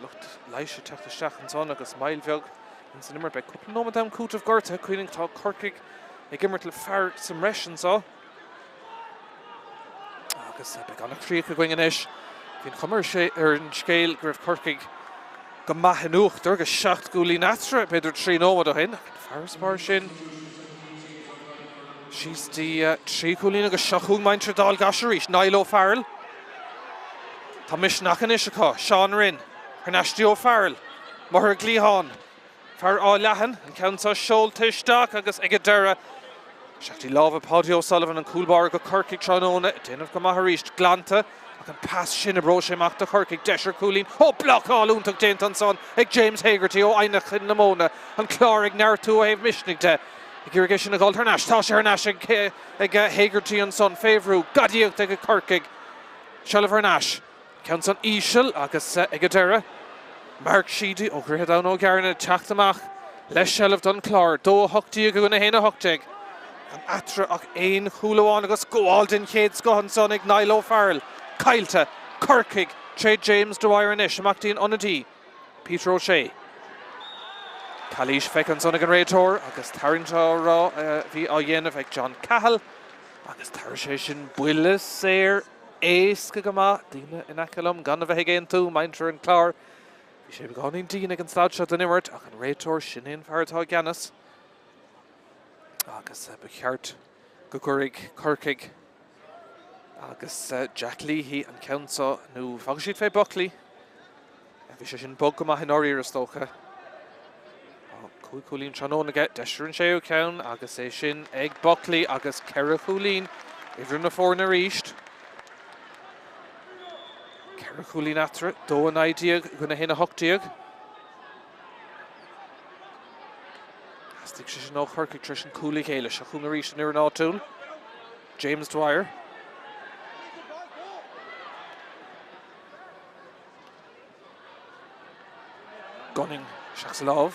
lucht leighis ag teacht isteach ansan agus moill bheag ins an imirt. Beidh cúpla nóiméad am cúitimh gortaithe. Cuimhnigh tá Corcaigh ag imirt le fear sa mbreis anso. Agus beidh an-chríoch againn anois. Bhí an chuma ar an scéal go raibh Corcaigh go maith in uachtar agus 7 gcúilín eatarthu, b'fhéidir 3 nóiméad ó shin. Ach an farasbarr sin síos dtí 3 chúilín agus seo chugainn muintir Dhál gCais arís. Niall O'Farrell. Tá misneach anois acu. Seán Rynne. Thar n-ais dtí O'Farrell. Amuigh ar an gcliathán. Fear Áth Leathain, an ceann seo seolta isteach agus ag an deireadh, isteach dtí lámha Paudie O'Sullivan, an cúl báire do Chorcaigh tráthnóna, ag déanamh go maith arís, glanta ach an pas sin, oibreoidh sé amach do Chorcaigh, deis ar chúilín, ó blocáil iontach déanta ansan ag James Hegarty ó Eidhneach na Móna, an Clár ag neartú ó thaobh misnigh de, ag iarraidh é sin a dhul thar n-ais, tá sé thar n-ais ag Hegarty ansan fé bhrú, gadaíocht ag Corcaigh, seilbh thar n-ais. Ceann san íseal agus ag an deireadh, Mark Sheedy ó Dhroichead Abhann Ó gCearna ag teacht amach le seilbh don Chlár. 2-18 i gcoinne 1-18. Gan eatarthu ach aon chúl amháin agus gabháil den chéad scoth ansan ag Niall O'Farrell. Caillte. Corcaigh tré James Dwyer anois. Amach dtí an ionadaí, Peter O'Shea. Calaois feicthe ansan ag an réiteoir agus tarraingt á rá a bhí á dhéanamh ag John Cahill agus tabharfaidh sé sin buille saor. Éasca go maith, daoine in aice liom gan a bheith ag aontú, muintir an Chláir. Bhí sé beagáinín dian ag an staid seo den imirt ach an réiteoir, sin é an fear atá i gceannas agus ba cheart go gcuirfidh Corcaigh agus Jack Leahy an ceann seo nó fágfaidh siad fé Buckley. Bhí sé sin bog go maith i ndáiríre, is dócha. Tá 5 chúilín tráthnóna aige, deis ar an séú ceann agus é sin ag Buckley agus 4 chúilín idir na foirne arís. 4 chúilín eatarthu, 2-19 i gcoinne 1-18. Theastaigh sé sin ó Chorcaigh tar éis an cúl a ghéilleadh. Seo chugainn arís an fhoireann áitiúil. James Dwyer. Gunning isteach sa lámh.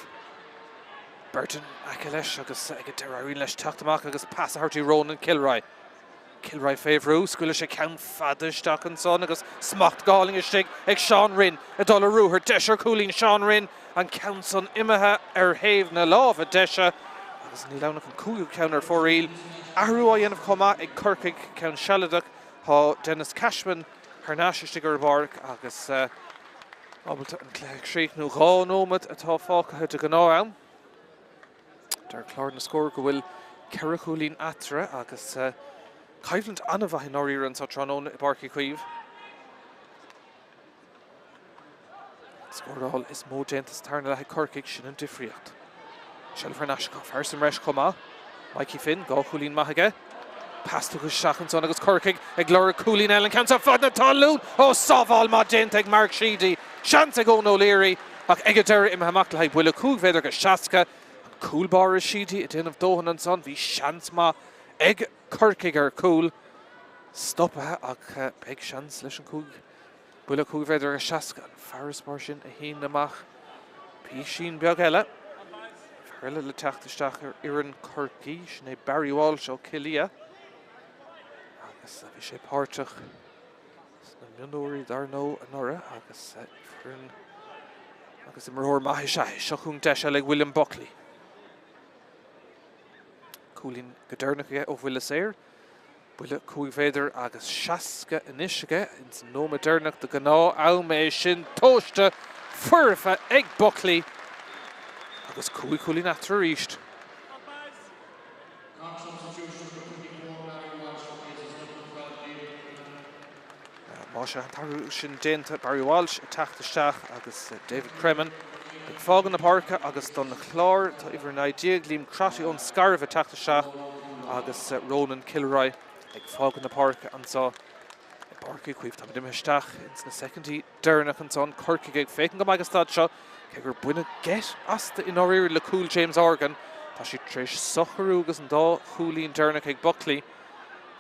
Beirt in aice leis agus ag an deireadh éiríonn leis teacht amach agus pas a thabhairt do Ronan Kilroy. Kilroy fé bhrú, scaoileann sé ceann fada isteach ansan agus smacht go hálainn istigh ag Seán Rynne ag dul ar ruathar. Deis ar chúilín Seán Rynne, an ceann san imithe ar thaobh na láimhe deise agus níl ann ach an cúigiú ceann ar fóraoil. Athrú á dhéanamh chomh maith ag Corcaigh, ceann sealadach. Tá Denis Cashman thar n-ais istigh ar an bpáirc agus ábalta an cluiche a chríochnú. 2 nóiméad atá fágtha de ghnáth-am. Deir clár na scór go bhfuil 4 chúilín eatarthu agus coimhlint an-mhaith i ndáiríre anseo tráthnóna i bPáirc Uí Chaoimh. Scóráil is mó déanta sa tarna leath ag Corcaigh, sin an difríocht. Seilbh thar n-ais acu, fear sa mbreis chomh maith. Mikey Finn, 2 chúilín maith aige. Pas tugtha isteach ansan agus Corcaigh ag lorg cúilín eile. An ceann seo fad na talún! Ó, sábháil maith déanta ag Mark Sheedy. Seans ag Eoin O'Leary ach ag an deireadh imithe amach le haghaidh buille 5 mhéadar go 60. An cúl báire Sheedy ag déanamh dóthain ansan. Bhí seans maith ag Corcaigh ar chúl. Stoptha ach beidh seans leis an 5 Buille 5 mhéadar agus 60, an farasbarr sin a shíneadh amach písín beag eile. Fear eile le teacht isteach ar fhoireann Chorcaí, sin é Barry Walsh ó Cill Liath. Agus bhí sé páirteach sna mionúirí dar ndóigh anuraidh agus foireann agus imreoir maith is ea é. Seo chugainn deis eile ag William Buckley. Cúilín go deireanach aige ó bhuille saor. Buille 5 mhéadar agus 60 anois aige ins an nóiméad deireanach de ghnáth am é sin tomhaiste foirfe ag Buckley agus 5 chúilín eatarthu arís. Más ea, an t-athrú sin déanta, Barry Walsh ag teacht isteach agus David Cremin ag fágáil na páirce agus don Chlár tá uimhir 19, Liam Crotty ón Scairbh ag teacht isteach agus Ronan Kilroy ag fágáil na páirce anseo i bPáirc Uí Chaoimh. Táimid imithe isteach ins na soicindí deireanach ansan, Corcaigh ag féachaint go maith ag an staid seo, cé gur baineadh geit astu i ndáiríre le cúl James Horgan, tá siad tar éis socrú agus an dá chúilín deireanach ag Buckley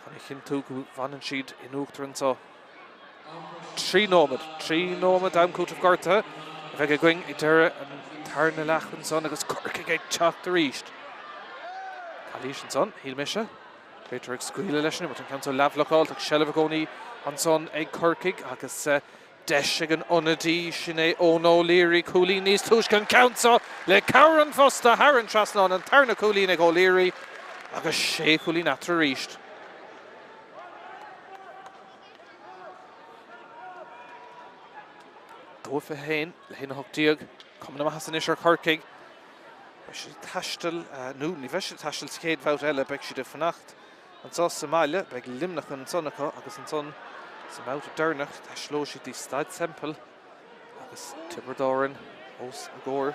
chun a chinntiú go bhfanann siad in uachtar anseo. 3 nóiméad, 3 nóiméad d'am cúitimh gortaithe a bheidh againn ag deireadh an tarna leath ansan agus Corcaigh ag teacht arís. Calaois ansan, shíl mise. Réiteoir ag scaoileadh leis an imirt, an ceann seo leathbhlocáilte ach seilbh i gcónaí ansan ag Corcaigh agus deis ag an ionadaí, sin é Eoin O'Leary, cúilín níos túisce an ceann seo le cabhair an phosta thar an trasnán, an tarna cúilín ag O'Leary agus sé chúilín eatarthu arís. 2-21 le 1-18, cuma na maitheasa anois ar Chorcaigh. Beidh siad ag taisteal, nó ní bheidh siad ag taisteal sa chéad bhabhta eile, beidh siad ag fanacht anseo sa mbaile, beidh Luimneach ansan acu agus ansan sa mbabhta deireanach taistealóidh siad dtí Staid Semple agus Tiobraid Árann os a gcomhair.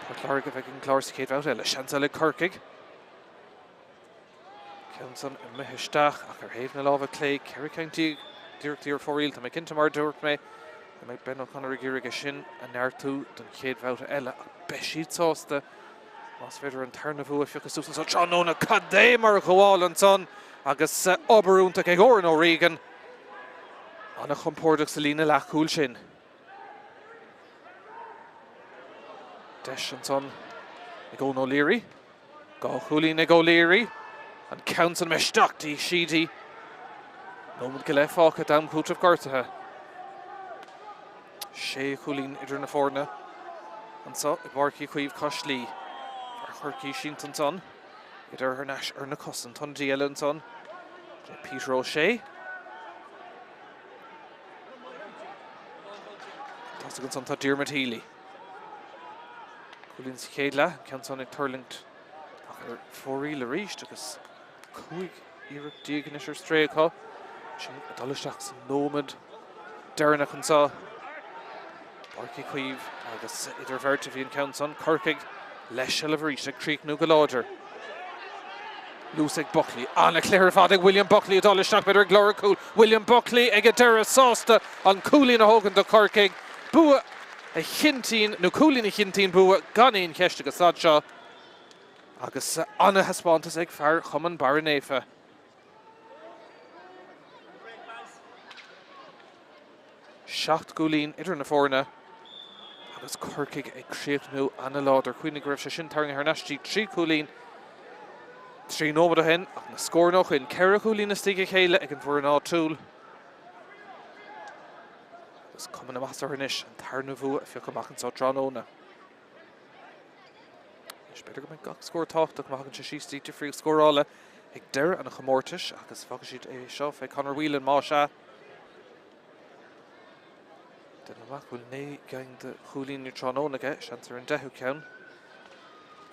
Port Láirge a bheidh ag an gClár sa chéad bhabhta eile. Seans eile ag Corcaigh. Ceann san imithe isteach ach ar thaobh na láimhe clé, 14 ceann d'iarrachtaí ar fóraoil. Tá mé cinnte, mar a dúirt mé, go mbeidh Ben O'Connor ag iarraidh é sin a neartú don chéad bhabhta eile ach beidh siad sásta más féidir an tarna bhua a phiocadh suas anseo tráthnóna. Cad é mar ghabháil ansan agus obair iontach ag Odhrán O'Regan. An-chompordach sa líne leathchúil sin. Deis ansan ag Eoin O'Leary. Dhá chúilín ag O'Leary. An ceann san imithe isteach dtí Sheedy. Nóiméad go leith fágtha d'am cúitimh gortaithe. Sé chúilín idir na foirne anseo i bPáirc Uí Chaoimh cois Laoi. Fear Chorcaí sínte ansan. Idir thar n-ais ar na cosa. An t-ionadaí eile ansan, Peter O'Shea. Tosaigh ansan tá Diarmuid Healy. Cúilín sa chéad leath, an ceann san ag tuirlingt ach ar fóraoil arís agus 15 iarracht anois ar strae acu. Sin ag dul isteach sa nóiméad deireanach anseo. Páirc Uí Chaoimh agus idir bheirt a bhí an ceann san. Corcaigh le seilbh arís ag críochnú go láidir. Luas ag Buckley. An-chluiche ar fad ag William Buckley ag dul isteach b'fhéidir ag lorg cúl. William Buckley ag an deireadh sásta an cúilín a thógaint do Chorcaigh. Bua a chinntíonn, nó cúilín a chinntíonn bua gan aon cheist ag an staid seo. Agus an-thaispeántas ag fear Chumann Barra Naofa. Seacht gcúilín idir na foirne agus Corcaigh ag críochnú ana-láidir. Cuimhnigh go raibh sé sin tarraingthe thar n-ais dtí 3 chúilín 3 nóiméad ó shin ach na scóranna ó shin, ceithre chúilín istigh a chéile ag an bhfoireann áitiúil. Agus cuma na maitheasa orthu anois an tarna bhua a phiocadh amach anseo tráthnóna. Anois b'fhéidir go mbeidh gach scór tábhachtach má thagann sé síos dtí difríocht scórála ag deireadh an chomórtais agus fágfaidh siad é seo fé Conor Whelan más ea. Déanaim amach go bhfuil 9 gceann de chúilíní tráthnóna aige, seans ar an deichiú ceann.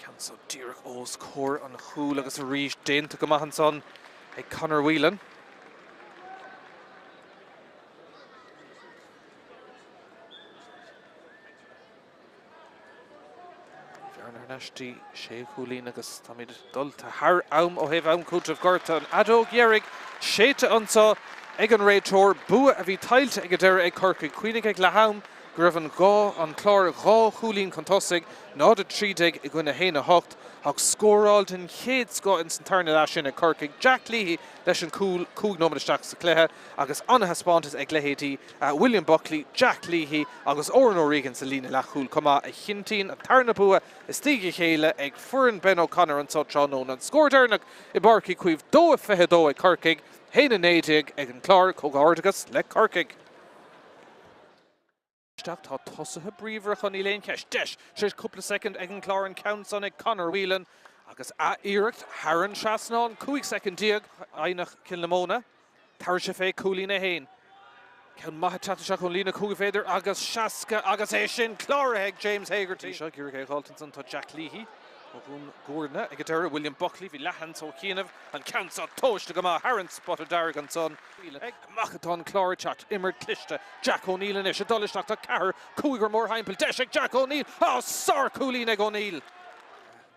Ceann so díreach os comhair an chúil agus arís déanta go maith ansan ag Conor Whelan. Bhearna thar n-ais dtí sé chúilín agus táimid dulta thar am ó thaobh am cúitimh gortaithe. An fheadóg dheiridh séidte anseo ag an réiteoir. Bua a bhí tuillte ag an deireadh ag Corcaigh. Cuimhnigh ag leath am go raibh an dhá an Clár dhá chúilín chun tosaigh, 0-13 i gcoinne 1-8, ach scóráil den chéad scoth ins an tarna leath sin ag Corcaigh. Jack Leahy leis an cúl cúig nóiméad isteach sa chluiche agus an-thaispeántas ag leithéidí William Buckley, Jack Leahy agus Odhrán O'Regan sa líne leathchúil chomh maith a chinntíonn an tarna bua istigh a chéile ag foireann Ben O'Connor anseo tráthnóna. An scór deireanach i bPáirc Uí Chaoimh, 2-22 ag Corcaigh, 1-19 ag an Clár. Comhghairdeachas le Corcaigh. Isteach tá tosaithe bríomhara acu, níl aon cheist. Deis tar éis cúpla soicind ag an Clár an ceann san ag Conor Whelan agus ath-iarracht thar an trasnán. 15 soicind. Eidhneach Cill na Móna. Tabharfaidh sé fé cúilín é féin. Ceann maith ag teacht isteach ón líne 5 mhéadar agus 60 agus é sin cláraithe ag James Hegarty. Seo ag iarraidh é a dh'fháilt ansan tá Jack Leahy. Ó Dhún Gúirne ag an deireadh, William Buckley, bhí leathsheans ó chianaibh, an ceann seo tomhaiste go maith thar an spota dearg ansan. Amach atá an Clár ag teacht, imirt cliste, Jack O'Neill anois ag dul isteach, tá ceathrar, cúigear mórthimpeall, deis ag Jack O'Neill, á, sár-chúilín ag O'Neill!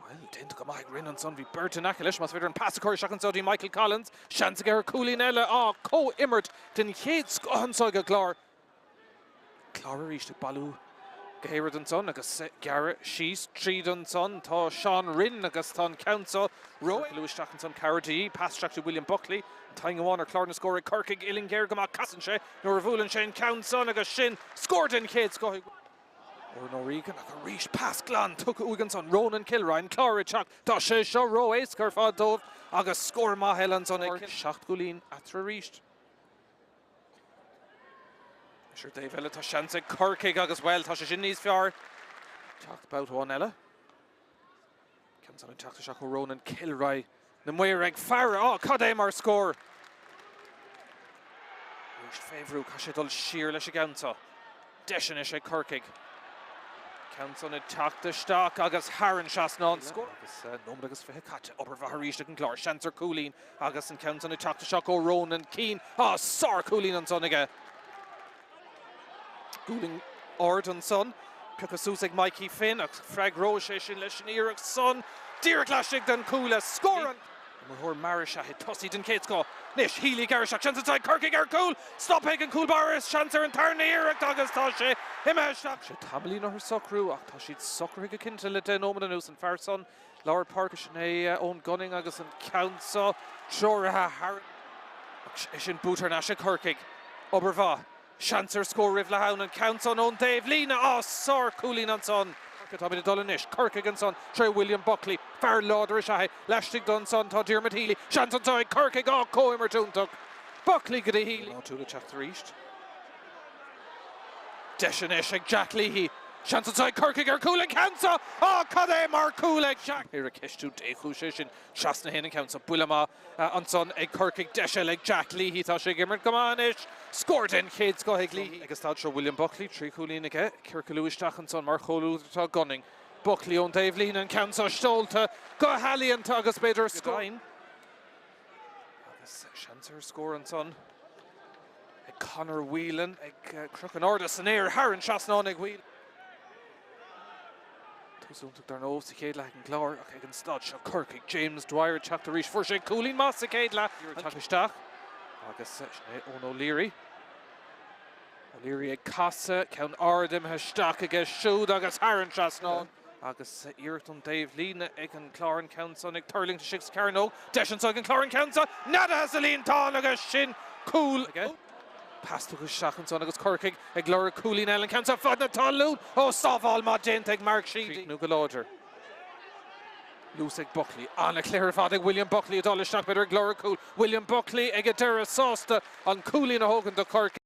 Bhuel, déanta go maith ag Rinn ansan, bhí beirt in aice leis, más féidir an pas a chur isteach anso dtí Michael Collins, seans aige ar chúilín eile, á, comhimirt den chéad scoth anso ag an gClár. Clár arís ag bailiú go háirid ansan agus gearradh síos tríd ansan. Tá Seán Rinn agus tá an ceann seo ró isteach ansan cabhair de dhíth. Pas isteach to William Buckley. An t-aon amháin ar chlár na scór ag Corcaigh. Uillinn ghéar go maith. Casann sé nuair a bhuaileann sé an ceann san agus sin scór den chéad scoth ag Odhrán O'Regan ach arís pas glan tugtha uaidh ansan. Ronan Kilryan, Clár ag teacht. Tá sé seo ró-éasca ar fad dóibh agus scór maith eile ansan ag 7 gcúilín eatarthu arís. Anois ar an dtaobh eile tá seans ag Corcaigh agus, bhuel, tá sé sin níos fearr. Teacht babhta amháin eile. Ceann san ag teacht isteach ó Ronan Kilroy. Na maoir ag faire. Á, cad é mar scór! Arís fé bhrú, caithfidh sé dul siar leis an gceann seo. Deis anois ag Corcaigh. Ceann san ag teacht isteach agus thar an trasnán. Scór! Agus nóiméad agus 20 caite. Obair mhaith arís ag an gClár. Seans ar chúilín agus an ceann san ag teacht isteach ó Ronan Keane. Á, sár-chúilín ansan aige. Gualainn ard ansan. Pioctha suas ag Mikey Finn ach freagróidh sé sin leis an iarracht san. Díreach laistigh den chuaille. Scór an. Imreoir mear is ea é. Tosaí den chéad scoth. Anois Healy ag gearradh isteach. Seans anso ag Corcaigh ar chúl. Stop ag an gcúl báire. Seans ar an tarna iarracht agus tá sé imithe isteach. Sé tamaillín orthu socrú ach tá siad socraithe go cinnte le 10 nóiméad anuas. An fear san lár páirce sin é Eoin Gunning agus an ceann seo treoraithe thar Ach é sin buaite thar n-ais ag Corcaigh. Obair mhaith. Seans ar scór roimh leath am, an ceann san ón dtaobh líne. Á, sár-chúilín ansan. Táimid ag dul anois. Corcaigh ansan tré William Buckley. Fear láidir is ea é. Laistigh de ansan tá Diarmuid Healy. Seans anso ag Corcaigh. Á, comhimirt iontach. Buckley go dtí Healy. Áitiúil ag teacht arís. Deis anois ag Jack Leahy. Seans anso ag Corcaigh ar chúl an ceann seo! Á, cad é mar chúl ag Jack! Ar ag ceistiú dé chúis é sin. Trasna fhéin an ceann seo. Buille maith ansan ag Corcaigh. Deis eile ag Jack Leahy. Tá sé ag imirt go maith anois. Scór den chéad scoth ag Leahy. Ag an staid seo William Buckley, 3 chúilín aige. Ciorcalú isteach ansan mar chomhluadar atá Gunning. Buckley ón dtaobh líne an ceann seo seolta go healaíonta agus b'fhéidir scór. Agus seans ar scór ansan ag Conor Whelan ag crochadh in airde san aer thar an trasnán ag Whelan. Tús iontach dar ndóigh sa chéad leath ag an gClár ach ag an staid seo Corcaigh, James Dwyer ag teacht arís. Fuair sé cúilín maith sa chéad leath. Ag teacht isteach agus sin é Eoin O'Leary. O'Leary ag casadh, ceann ard imithe isteach aige siúd agus thar an trasnán. Agus iarracht ón dtaobh líne ag an Clár an ceann san ag tuirlingt istigh sa chearnóg. Deis anso ag an Clár an ceann seo neadaithe sa líontán agus sin cúl aige. Pas tugtha isteach ansan agus Corcaigh ag lorg cúilín eile an ceann seo fad na talún. Ó sábháil maith déanta ag Mark Sheedy. Críochnú go láidir. Luas ag Buckley. An-chluiche ar fad ag William Buckley ag dul isteach b'fhéidir ag lorg cúl. William Buckley ag an deireadh sásta an cúilín a thógaint do Chorcaigh.